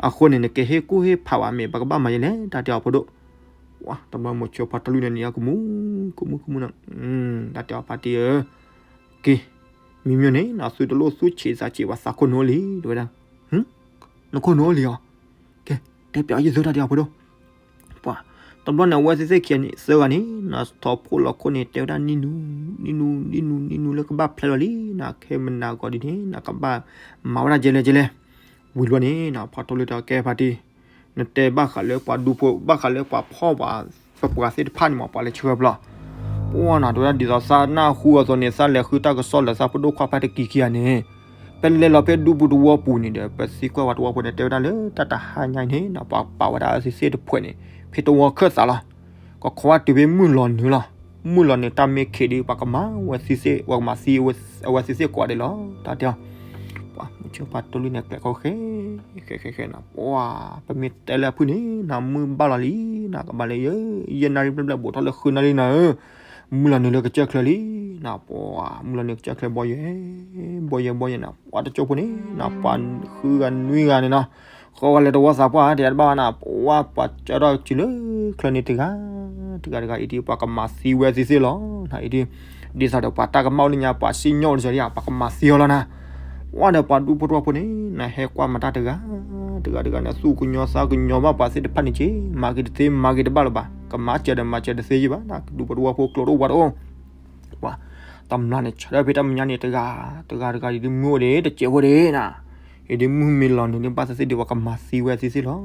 အဃိန့ၣ် နကဟ့ၣ်ကူၣ်ဟ့ၣ်ဖးဘၣ် မ့ၢ်ပကဘၣ်မၤကလဲၣ် တၢ်တဲအီၤဖိဒိၣ်, တဘျီမိၤဆိဖါထီလူၢ်န့ၣ် နံၤအကမူ ကမူကမူနီၤ, တၢ်တဲအီၤဖါတံၢ်ဧၢ, က့ၤ, မံၤမံၤန့ၣ် နသုတလိၣ်သူၣ်ဆံးသးဆံးဘၣ် သးခိၣ်နူာ်အိၣ်လံ တဲဝဲဒၣ်, နခိၣ်နူာ်အိၣ်လံဧါ, ကဲ, တဲပျးယသုတၢ်တဲအီၤဖိဒိၣ်, ပှၤ, တဘျီန့ၣ် အဝဲသ့ၣ်သ့ၣ်ခံဂၤန့ၣ် သၢဂၤန့ၣ် နထီၣ်ဖှိၣ်လီၤခိၣ်န့ၣ် တဲဝဲဒၣ်နံၣ်နူ, နံၣ်နူ နံၣ်နူ နံၣ်နူလၢကဘၣ်ဖျဲလီၤလံ, နခဲမနၤဂီၤဒ်န့ၣ် နကဘၣ်မၤဝဲဒၣ်ကဲလဲၣ်ကဲလဲၣ်, ဝံၤတဘျီန့ၣ် ဖါထီလူၢ်တဲကဲဖါတံၢ်, နတဲဘၣ်ဃးလၢပှၤဒူဖိ ဘၣ်ဃးလၢပှၤဖီၣ်ပှၤ ပပှၤသ့ၣ်တဖၣ်န့ၣ်မး ပှၤလဲၤဆှၢပျီ, ပှၤနၤတဲဝဲဒၣ်ဒ်သိးသးနၢ်ဟူအသိးန့ၣ် သးလဲၤဃုတၢ်ကစီၣ်လၢသးပဒိၣ်ခွါဖါတံၢ်ခံဂၤန့ၣ်, ပလဲၤလီၤဖဲဒူပူၤတဝီပူၤန့ၣ်ဒီး ပသံကွၢ်ဝဲတဝီဖိန့ၣ် တဲဝဲဒၣ်လၢတၢ်တဟါညါအံၤန့ၣ် ပှၤပာ်ဝဲဒၣ်အဝဲသ့ၣ်တဖှဲးန့ၣ် ဖဲတဝီခၢၣ်သးလီၤ, ကခီဝဲတုၤဖဲမုၢ်လီၤနုာ်လီၤ မုၢ်လီၤနုာ်တၢ်မ့ၢ်ခံးဒီး ပှၤကမၤဝဲသ့ၣ်, ပှၤကမၤသံဝဲသ့ၣ်ကိးဂၤဒဲးလီၤ တၢ်တဲအီၤ. ပှၤမုဆိဖါထီလူၢ်န့ၣ် ကျဲးခိၣ်ဃဲ, ဃဲဃဲဃဲနီၤ, ပှၤ ပမ့ၢ်တဲလၢအဖုၣ်န့ၣ် နၤမုၢ်ဘၣ်လီၤလံ, နၤကဘၣ်လၢယဲၢ်နၣ်ရံၣ်ဘျဲၣ်ဘျဲၣ် ဘူးထီၣ်လၢဃုနၣ်ရံၣ်နၤဧၢ, မုၢ်လီၤနုာ်လၢကစၢၢ်ချၢလံ, နၤပှၤ မုၢ်လီၤနုာ်ကစၢၢ်ချၢ ဘီယဲၢ်, ဘီယဲၢ် ဘီယဲၢ်နီၤ, ပှၤတကၠိဖိန့ၣ် နၤပှၤဃုဂၤနွံဂၤန့ၣ်နီၤ, ဃီဂၤလဲၤတဝီသးပှၢ် တယၤတဘၣ်ဘၣ်နၤ, ပှၤပှၤကၢထီၣ်စုလၢချၢန့ၣ်တဂၤ, တဂၤတဂၤအံၤဒ် ပှၤကမၤသံဝဲသ့ၣ်သ့ၣ်လီၤ, နၤအံၤဒ်, ဒ်သိးဒီးပှၤတၢ်ကမၣ်အိၣ်လၢညါ ပှၤစံၣ်ညီၣ်အိၣ်လၢညါ ပှၤကမၤသံအီၤလီၤနၤ, ပှၤဒီးပှၤဒူဖိတဝီဖိန့ၣ် နၤဟဲကွၢ်မၤတၢ်တဂၤ, တဂၤတဂၤန့ၣ် သူၣ်ကညီၤ သးကညီၤဘၣ်ပှၤသ့ၣ်တဖၣ်န့ၣ်က့, မၤက့ၤတသ့ မၤက့ၤတဘၣ်လၢၤဘၣ်, ကမၤစၢၤဒီးမၤစၢၤတသ့ယဲၢ်ဘၣ်, နၤကဒူဖိတဝီဖိကျိတအိၣ်ဝးတအိၣ် ပှၤ, တမျၢ်န့ၣ် ဆၢထၢၣ်ဖဲတၢ်မဲာ်ညါန့ၣ်တဂၤ, တဂၤတဂၤဒ်မုၢ်အိၣ်ဒံး တစဲးဖိဒံးနၤ, အံၤဒ်မုၢ်မ့ၢ်လီၤနုာ်ဒ်ဘၣ်သ့ၣ်သ့ၣ်ဒ် ပှၤကမၤသံဝဲသ့ၣ်သ့ၣ်လီၤ,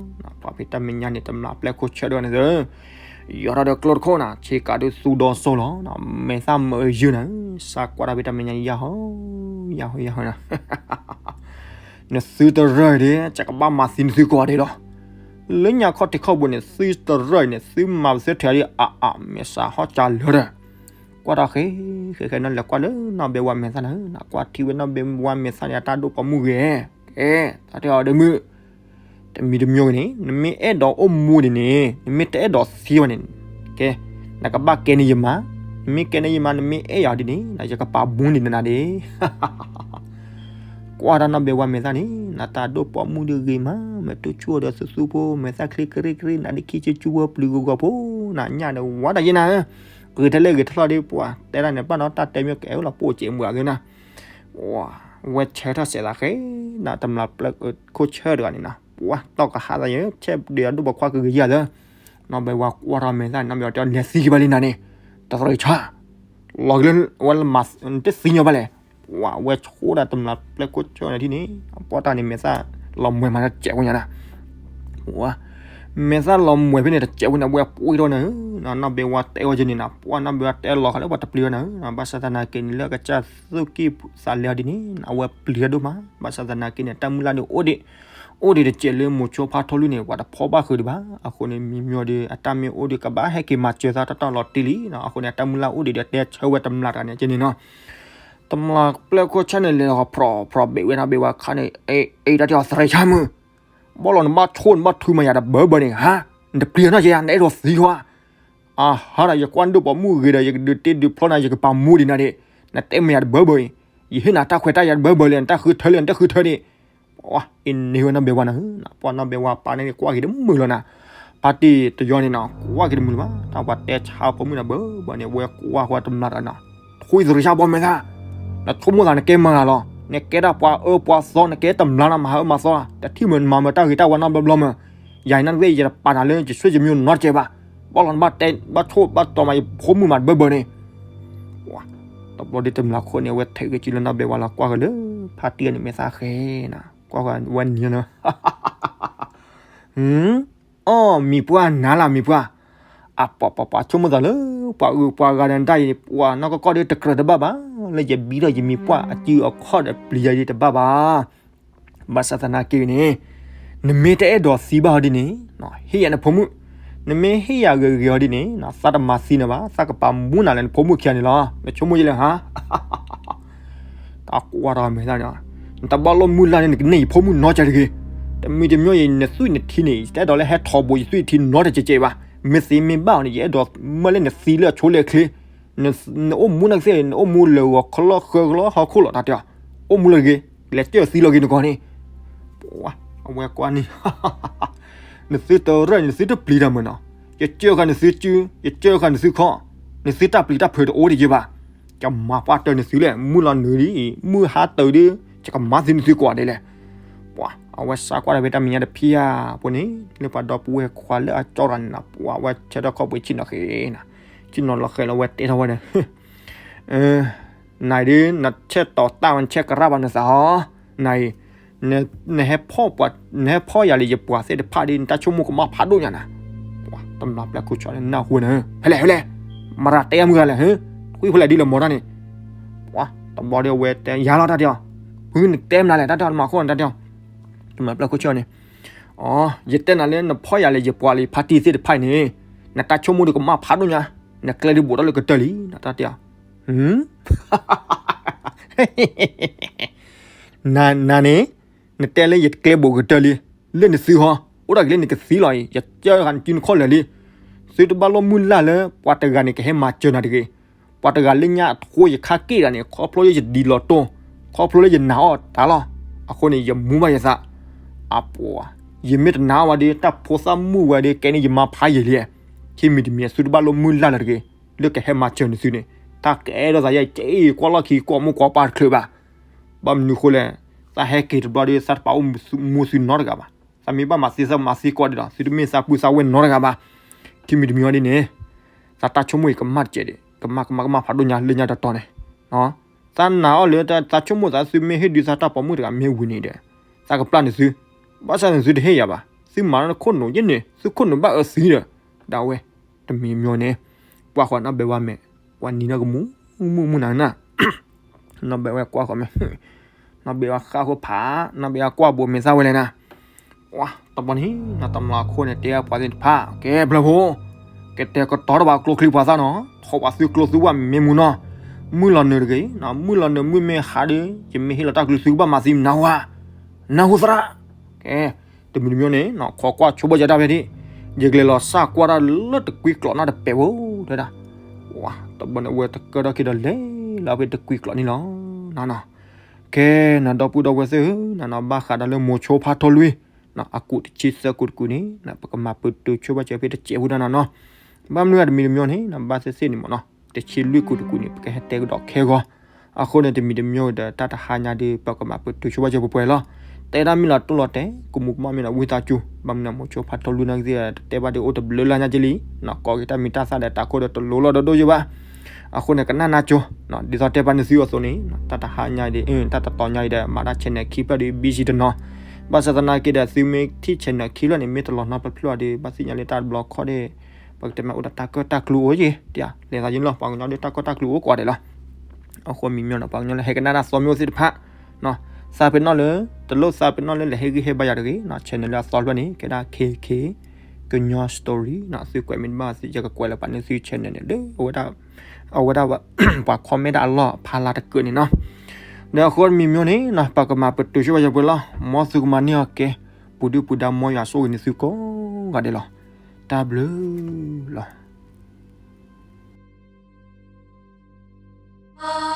ပှၤဖဲတၢ်မဲာ်ညါန့ၣ် တမျၢ်ပျဲၢ်ခိၣ်ဆၢတဂၤန့ၣ်သၢ, ယီၤထီၣ်ဒီးကျိတခိၣ်နၤ ဆ့ကၤဒုးသူဒီစိလီၤ, မဲာ်သၣ်မၢယုၢ်နၤ, စးကွၢ်တၢ်ဖဲတၢ်မဲာ်ညါ ယၢ်ဟီ, ယၢ်ဟီ ယၢ်ဟီနၤ နသုတရၢၢ်ဒံး ကဘၣ်မၤသံနသုကိးဂၤဒဲးလီၤ, လၢညါခီၣ်ထံးခီၣ်ဘိန့ၣ် သုတရၢၢ်အံၤန့ၣ် သုမၤပသ့ထဲဒံးအါအါ မဲာ်ဆှးဟီၣ်ကၢလၢာ်ဒီး, ကွၢ်ထီၣ်ဃဲ, ဃဲဃဲနီၤ လဲၤကွၢ်လၢနီၢ်ဘဲဝါမဲာ်သၣ်နၤ, နကွၢ်ထံဝဲနီၢ်ဘဲဝါမဲာ်သၣ်န့ၣ် အတၢ်ဒိၣ်ပိာ်မုၣ်ဂ့ၤ, ကဲ, တၢ်တဲအီၤဒီးမုၢ် တမံၤတမံၤဂ့ၤန့ၣ် နမ့ၢ်အဲၣ်ဒိးအိၣ်မူဒံးန့ၣ် နမ့ၢ်တအဲၣ်ဒိးသံဘၣ်န့ၣ်, ကဲ, နကဘၣ်ကဲန့ၢ်ယမါ, နမ့ၢ်ကဲန့ၢ်ယမါ နမ့ၢ်အဲၣ်ယၤဒ်န့ၣ် ယကပာ်မူဒံးနၤဒၣ် ကွၢ်တၢ်နီၢ်ဘဲဝါမဲာ်သၣ်န့ၣ် နတၢ်ဒိၣ်ပိာ်မုၣ်ဒုးဂ့ၤမး, မ့ၢ်တူၢ်ဆူၣ်အီၤဒီးသူသူဖိ မဲာ်သၣ်ချ့ကရ့ကရ့ နၤဒ်ခံဆံကၠူဝဲပျုၤဂီၤဂီၤဖိ, နညၣ်ဒီးဝါတၢ်ယဲနၤ, ဂ့ၤထဲလဲၣ်ဂ့ၤထဲလီၤဒ်ပှၤ တဲဒၣ်န့ၣ် ဘၣ်နီတၢ်တဲမ့ၢ်ကအဲၣ်လီၤ ပိာ်စဲးမွဲသ့နၤ, ဝဲဆၢထၢၣ်စဲးသးဃဲ, နတမျၢ်ပျဲၢ်ခိၣ်ဆၢတဂၤန့ၣ်နီၤ, ပှၤတီၢ်ကဟးသးယဲ ဆဲးဒုးအဒိၣ်ပိာ်ခွါကဂ့ၤယၤသၢ, နီၢ်ဘဲဝါကွၢ်ထီၣ်မဲာ်သၣ်န့ၣ် နီၢ်ဘဲဝါတဲ လဲၤသံက့ၤဘၣ်လံနၤန့ၣ်, တသရ့ဆါ လီၤက့ၤလၢဝဲလၢမၤ တသံညီဘၣ်လဲၣ်, ပှၤဝဲဆိၣ်ဒၣ်တမျၢ်ပျဲၢ်ခိၣ်ဆၢန့ၣ်ထံၣ်န့ၣ်, ပှၤတၢ်န့ၣ်မဲာ်သၣ်လီၤမွဲမးတစဲးဖိညါနၤ, ပှၤ, မဲာ်သၣ်လီၤမွဲဖဲန့ၣ်တစဲးဖိန့ၣ် အဝဲပှ့ၤထီၣ်နၤဧၢ, နီၢ်ဘဲဝါတဲအီၤက့ၤန့ၣ်နၤ, ပှၤနီၢ်ဘဲဝါတဲလီၤဃာ်လၢပှၤတပျံၤဘၣ်နၤဧၢ, ဘၣ်ဆၣ်သနာ်က့န့ၣ် လၢကစၢ်သူၣ်ကံၢ်သးလဲအီၤဒ်န့ၣ် အဝဲပျံၤတၢ်ဒိၣ်မး, ဘၣ်ဆၣ်သနာ်က့န့ၣ် တၢ်မုၢ်လၢ်ဒုးအိၣ်ဒံး, အိၣ်ဒံးတစဲးလၢမိၤဆိဖါထီလူၢ်န့ၣ် ပှၤတဖီၣ်ဘၣ်ဃုာ်ဒံးဘၣ်, အဃိန့ၣ် မံၤမံၤဒီး အတၢ်မ့ၢ်အိၣ်ဒီး ကဘၣ်ဟဲက့ၤမၤစၢၤသးတၢ်တၢ်လီၤတံၢ်လံ, အဃိန့ၣ် အတၢ်မုၢ်လၢ်အိၣ်ဒံးဒီး တဲဆၢဝဲတမျၢ်တဂၤန့ၣ်က့ၤန့ၣ်နီၤ, တမျၢ်ပျဲၢ်ခိၣ်ဆၢန့ၣ် လဲၤလီၤဖျိးဖျိးဘ့ၣ်ဝဲနီၢ်ဘဲဝါခါန့ၣ်, အ့ အ့ တၢ်တဲအီၤသရ့ဆါမုၢ်, ဘီၣ်လီၤနဘၣ်ဆိၣ်နဘၣ်ထုးမၤယၤတဘၢဘၢန့ၣ်, ဟါ, နတပျံၤနီၢ်က့ၤယၤ နအဲၣ်ဒိးသံကွၢ် အဟါဒီး ယကွၢ်နဒိၣ်ပိာ်မုၣ်ဂ့ၤဒီး ယကဒုးတ့ဒုးဖျီနၤ ယကပာ်မူဒံးနၤဒံး, နတဲမၤယၤတဘၢဘၢအံၤ, ယဟ့ၣ်နၤတၢ်ခွဲးတၢ်ယာ်တဘၢဘၢလံ နတၢ်ဃုထၢလံ နတၢ်ဃုထၢဒံး, အ့န့ၢ်ဝဲနီၢ်ဘဲဝါနၤ, ပှၤနီၢ်ဘဲဝါပၢ်န့ၣ် ကွၢ်က့ၤတမုာ်လီၤနၤ, ဖါတံၢ်တယီန့ၣ်နီၤ ကွၢ်က့ၤတမုာ်လၢၤဘၣ်, တၢ်ပှၤတဲဆါဖိမုၣ်နၤဘၢဘၢန့ၣ် ဝဲကွၢ်ဃီတမျၢ်တဂၤနီၤ, ထွံၣ်သရ့ဆါဘီမဲာ်သၣ်, နဆိကမိၣ်သးနကဲမၤဂၤလီၤ, နကဲဒၣ်ပှၤအၢပှၤသီ နကဲတမျၢ်နၤမၤအၢမၤသီ, တထံၣ်မုာ်နမၤမုာ်တၢ်ဂ့ၤတၢ်ဝါနီတဘျီဘျီမး ယၤအံၤနၢ်တဝ့ၢ် ယတပာ်နၤလၢယဆွေယမျိုးနီတစဲးဘၣ်, ဘီၣ်လီၤနဘၣ်တဲ ဘၣ်ဆိၣ်ဘၣ်တီၤမး ယဖိမုၣ်မးတဘၢဘၢန့ၣ်, တဘျီဒ်တမျၢ်ခိၣ်န့ၣ် အဝဲထဲးဂ့ၤစုလၢနီၢ်ဘဲဝါလီၤ ကွၢ်ဃီလၢ ဖါတံၢ်န့ၣ်မဲာ်သၣ်ဃဲနၤ, ကွၢ်ဃီဝဲနံၤနီၤ အီၣ်မံၤပှၢ်နၤလၢမံၤပှၢ်, အပှၤပှၤပှၤဆိကမိၣ်သးလၢ ပှၤအုးပှၤဂၤဒီးတၢ်အံၤ ပှၤနီၢ်ကီၢ်ကီၢ်ဒီးတကြၢးတဘၣ်ဘၣ်, လၢယဘံထီၣ်ယမံၤပှၢ်အစုအခီၣ်ဒီးပျံၤယၤဒ်တဘၣ်ဘၣ်, ဘၣ်ဆၣ်သနာ်က့န့ၣ်, နမ့ၢ်တအဲၣ်ဒိးသံဘၣ်ဟီဒ်န့ၣ်, ဟ့ၣ်ယၤနဖိမုၣ်, နမ့ၢ်ဟ့ၣ်ယၤဂ့ၤဂ့ၤဟီဒ်န့ၣ် သးတမၤသံနၤဘၣ်, သးကပာ်မူနၤလၢနဖိမုၣ်ခံဂၤန့ၣ်လီၤ, နဆိကမိၣ်ယလဲၣ်ဟါ တၢ်ကွၢ်တၢ်မဲာ်သၣ်န့ၣ်, နတဘၣ်လိၣ်မုၢ်လၢ်န့ၣ် နကန့ၢ်ယဖိမုၣ်နီတစဲးတဂ့ၤ, တမံၤတမံၤအံၤ နသွံၣ်နထံန့ၣ် ယတအဲၣ်ဒိးလၢဟဲထီဘိယသွံၣ်ထံနီတစဲးစဲးဘၣ်, မ့ၢ်သ့မ့ၢ်ဘၣ်အီၤန့ၣ် ယအဲၣ်ဒိးမၢလၢနသံလၢအဆိလၢအချ့, နအိၣ်မူနာ်က့သ့ၣ် နအိၣ်မူလၢဂီၤခီလီၢ်ဃၢကလီဟီၣ်ခိၣ်လီၤ တၢ်တဲအီၤ, အိၣ်မူလၢဂ့ၤ, လဲၤစၢၢ်သံလီၤဂ့ၤနဂီၢ်န့ၣ်, အဝဲကွၢ်န့ၣ် နသုတရၢၢ်န့ၣ် နသုတပျံၤတၢ်မုာ်နီၤ, ယစၢၢ်ဃာ်နသုစု, ယစၢၢ်ဃာ်နသုခီၣ်, နသုတၢ်ပျံၤတၢ်ဖုးတအိၣ်ဒံးယဲဘၣ်, ယမၤပှၢ်တၢၢ်နသုလဲၣ် မုၢ်လီၤနုာ်ဒ်အံၤ မုၢ်ဟါတၢၤဒ် ယကမၤသံနသုကိးဂၤဒဲးလဲၣ်, ပှၤ အဝဲစးကွၢ်တၢ်ဖဲတၢ်မဲာ်ညါတဖံးဧါ, ပှၤန့ၣ် လၢပှၤဒီပုၢ်ဝဲၢ်ခွါလၢအကၠီတဂၤန့ၣ်နီၤ, ပှၤ အဝဲဆၢထၢၣ်ခီၣ်ပှ့ၤဆ့ၣ်နီၤဃဲၤနၤ, ဆ့ၣ်နီၤလီၤဃဲၤလီၤဝဲတဲထီၣ်ဝဲန့ၣ် နၤအံၤဒ် နဆဲးတီၤတၢ်ဝဲ နဆဲးကရၣ်ဘၣ်နသးဟီ, နၤအံၤ နဟဲဖီၣ်ပှၤ နဟဲဖီၣ်ယၤလၢယပှၤသ့ၣ်တဖၣ်ဒ် နတၢ်ဆိကမိၣ်ကမၣ်ဖးဒိၣ်ညါနၤ, ပှၤ တမျၢ်ပျဲၢ်ခိၣ်ဆၢန့ၣ် နၢ်ဟူဝဲန့ၣ် ဖဲလဲၣ်ဖဲလဲၣ်, မရၤတဲမုၢ်ဂၤလဲၣ်, ထွံၣ်ဖဲလဲၣ်ဒ်လဲၣ်မီၤတၢ်န့ၣ်, ပှၤ တဘျီဒီးအဝဲတဲယၤလီၤတၢ်တဲအီၤ, ဖုနတဲမနုၤလဲၣ် တၢ်တဲအီၤ နမၤခိၣ်နတၢ်တဲအီၤ, တမျၢ်ပျဲၢ်ခိၣ်ဆၢန့ၣ် အိ ယတဲနၤလၢနဖီၣ်ယၤလၢယပှၤလၢယဖါတံၢ်သ့ၣ်တဖၣ်အံၤန့ၣ်, နတၢ်ဆိကမိၣ်ဒုးကမၣ်ဖးဒိၣ်ညါ, နကျဲဒုးဘိးထီၣ်လၢကတၢၢ်လံ နတၢ်တဲအီၤ, နၤန့ၣ် နတဲလၢယကျဲဘိးကတၢၢ်လံ, လၢနသုဟီ, အိၣ်ဒၣ်က့ၤလၢနကသံလီၤအံၤ ယကၢဂၤနစုနခီၣ်လၢာ်လံ. သုတဘၣ်လိၣ်မုၢ်လၢ်လၢ ပှၤတဂၤန့ၣ်ကဟဲမၤစၢၤနၤတဂ့ၤ. ပှၤတဂၤလၢညါအဃိယခါက့ၣ်ဒၣ်န့ၣ် ခီဖျိလၢယဒံးလီၤတိၢ်, ခီဖျိလၢယနာ်အီၣ်တၢ်လီၤ. အဃိန့ၣ် ယမူဘၣ်ယသး, အပှၤ, ယမ့ၢ်တနာ်အီၣ်ဝဲဒီး တၢ်ဖိသၣ်မုၣ်ဝဲဒီး ကဲန့ၣ်ယမါဖးယံာ်လံ. ခံမံၤတမံၤ သုတဘၣ်လိၣ်မုၢ်လၢ်လၢၤတဂ့ၤ, လၢကဟဲမၤစၢၤနသုန့ၣ်, တၢ်ကအဲၣ်ဒိးသးယဲ ကဲအံၤကွၢ်လီၢ်ခံ ကွၢ်မုၢ်ကွၢ်ပၢ်တချုးဘၣ်. ဘၣ်မနုၤဃိလဲၣ်, သးဟဲက့ၤတဘျီဒီး သးတပာ်အိၣ်မူသုနီတဂၤဘၣ်. သးမ့ၢ်ဘၣ်မၤသ့ သးမၤသ့ကိးဒဲးလီၤ, သုတမ့ၢ်သးပုၢ်သးဝဲၢ်နီတဂၤဘၣ်. ခံမံၤတမံၤအံၤဒ်န့ၣ်, သးတၢ်ဆိကမိၣ်အံၤကမၣ်တစဲးဒံး, ကမၣ်ကမၣ်ကမၣ်ဖးဒိၣ်ညါလၢညါတတီၤန့ၣ်, သးနာ်အီၤလၢတၢ်ဆိကမိၣ်သး သုမ့ၢ်ဟ့ၣ်ဒုးသးတၢ်ပိာ်မုၣ်တဂၤမ့ၢ်ဝံၤန့ၣ်ဒီး, သးကပျၢ်န့ၢ်သု, ဘၣ်ဆၣ်န့ၣ်သုတဟ့ၣ်ယၤဘၣ်, သုမၤလၢနခိၣ်နူာ်ယဲန့ၣ် သုခိၣ်နူာ်ဘၣ်အၢသံဒီး, ဒၣ်ဝဲ, တမံၤမံၤန့ၣ်, ကွၢ်ဃီနီၢ်ဘဲဝါမဲာ်, ပှၤနံၤနီၢ်ကမူ, မုၢ်မုၢ်မုၢ်နၤနၤ နီၢ်ဘဲဝဲကွၢ်ဃီမဲာ်, နီၢ်ဘဲဝဲဃၣ်ဃိဖး, နီၢ်ဘဲဝဲကွၢ်ဘိးမဲာ်သၣ်ဝဲလဲၣ်နၤ, ဝါ တဘျီန့ၣ် နီၢ်တမျီခိၣ်န့ၣ် တဲပှၤသ့ၣ်တဖၣ် ကဲဖျၢၣ်ဖိ, ကတဲာ်ကတီၤတဘၣ်ကျိချံပှၤသၣ်နီၤ, ထီၣ်ပှၤသုကျိသုဝၣ်မ့ၢ်မူနီၤ, မုၢ်လီၤနုာ်တဂ့ၤ, မုၢ်လီၤနုာ်မုၢ်မ့ၢ်ဟါဒီး ယမ့ၢ်ဟ့ၣ်လီၤတၢ်ကလုၢ်သုကဘၣ်မၤသံနၢ်ဟူဧါ, နၢ်ဟူသရၣ်, ကဲ တမံၤတမံၤန့ၣ် ခိးကွၢ်ဆိဘၣ်ယတၢ်ဖဲဒၣ်, ယကလဲၤလီၤစၢ်ကွၢ်တၢ်လၢတကွံကျိးနီၣ်တပဲာ်ဖိ, တဲဒၣ်, ဝါ တဘျီန့ၣ် အဝဲတကၢထီၣ်က့ၤဒီးလဲၤလီၤဖဲတကွံကျိးန့ၣ်လီၤ, နနီၤ, ကဲ နဒီပုၢ်ဒီဝဲၢ်သ့ၣ်ဧၢ, နနီၤ ဘၣ်ဃးဒီးလၢမိၤဆိဖါထီလွံၢ်, အကူးတဆံသၢကူးတကူးန့ၣ် ပကမၤပတုာ်ဆိဘၣ်စၢၤဖဲတစဲးဖိတၢ်နနီၤ, ဘၣ်မနုၤအတမံၤတမံၤန့ၣ် ဘၣ်သ့ၣ်သ့ၣ်န့ၣ်မ့ၢ်နီၤ, တဆံလွံၢ်ကူးတကူးန့ၣ် ပကဟဲတဲကဒီးခဲဂီၤ, အဃိန့ၣ် တမံၤတမံၤဒီး တၢ်တဟါညါဒီး ပကမၤပတုာ်ဆိဘၣ်စၢၤပှဲၤပှဲၤလီၤ, တဲဒၣ်မ့ၢ်လီၤတိၢ်လီၤတဲာ် ကမူးကမၣ်မ့ၢ်ဒီးဝံသးစူၤ, ဘၣ်မနုၤမိၤဆိဖါထီလွံၢ်နာ်က့သ့ၣ် တတဲဘၣ်ဒီးအိၣ်တဘျုးလၢ်ညါက့လံ, ကိးက့ၤတၢ်မံၤတၢ်သၣ်ဒီး တၢ်ခိၣ်ဒီးတလိၤလီၤဒီးဒိၣ်ယိာ်ဘၣ်, အဃိန့ၣ် ကနၣ်နၢ်ကၠိ, ဒ်သိးတဲဘၣ်န့ၢ်သုအသိးန့ၣ် တၢ်တဟါညါဒီး တၢ်တတီၤညါအံၤဒီး မၤတၢ် channel ခံဖျၢၣ်ဒီး busy တနီၤ, ဘၣ်ဆၣ်သနာ်က့ဒီး သုမ့ၢ်ထံၣ် channel ခံဖျၢၣ်န့ၣ် မ့ၢ်တလီၤနီတဖျၢၣ်ဒီး ဘၣ်သ့ၣ်ညါလၢတၢ်တဘျီခီၣ်ဒီး ပကတဲမ့ၢ်အိၣ်ဒီးတၢ်ကၢၣ်တၢ်ကျူအိၣ်က့ၤ, တဲလဲၤသးယလီၤ ပှၤကညီဒီးတၢ်ကၢၣ်တၢ်ကျူအိၣ်ကိးဂၤဒဲးလီၤ, အဃိမံၤမ့ၢ်နီၤ ပှၤကညီလၢဟဲကနၣ်တၢ်သီမ့ၢ်အိၣ်သ့ၣ်တဖၣ်, သးပ့ၤနီၣ်လၢ တလိၣ်သးပ့ၤနီၣ်လၢလဲၤဟ့ၣ်ဂံၢ်ဟ့ၣ်ဘါယၤတဂ့ၤ, channel လၢအသီဖျၢၣ်န့ၣ် ကဲဒၣ် KK ကညီ story နီၤ, သုကွဲးမ့ၢ်တဘၣ် ယကကွဲးလၢပာ်န့ၢ်သု channel န့ၣ် လၢ အဝဲဒၣ် ပှၤ comment တၢ်အလီၢ်ဖးလၢ်တကၢၢ်န့ၣ်နီၤ, ဒီးအဃိမံၤမ့ၢ်န့ၣ်နီၤ ပကမၤပတုာ်ဆိဘၣ်စၢၤပှဲၤလီၤ, မ်သုကမၤန့ၢ်အီၤကဲ, ပူၤဒုၣ်ပူၤဒါ မ်ယွၤဆိၣ်ဂ့ၤန့ၢ်သုကိးဂၤဒဲးလီၤ, တၢ်ဘျုးလီၤ.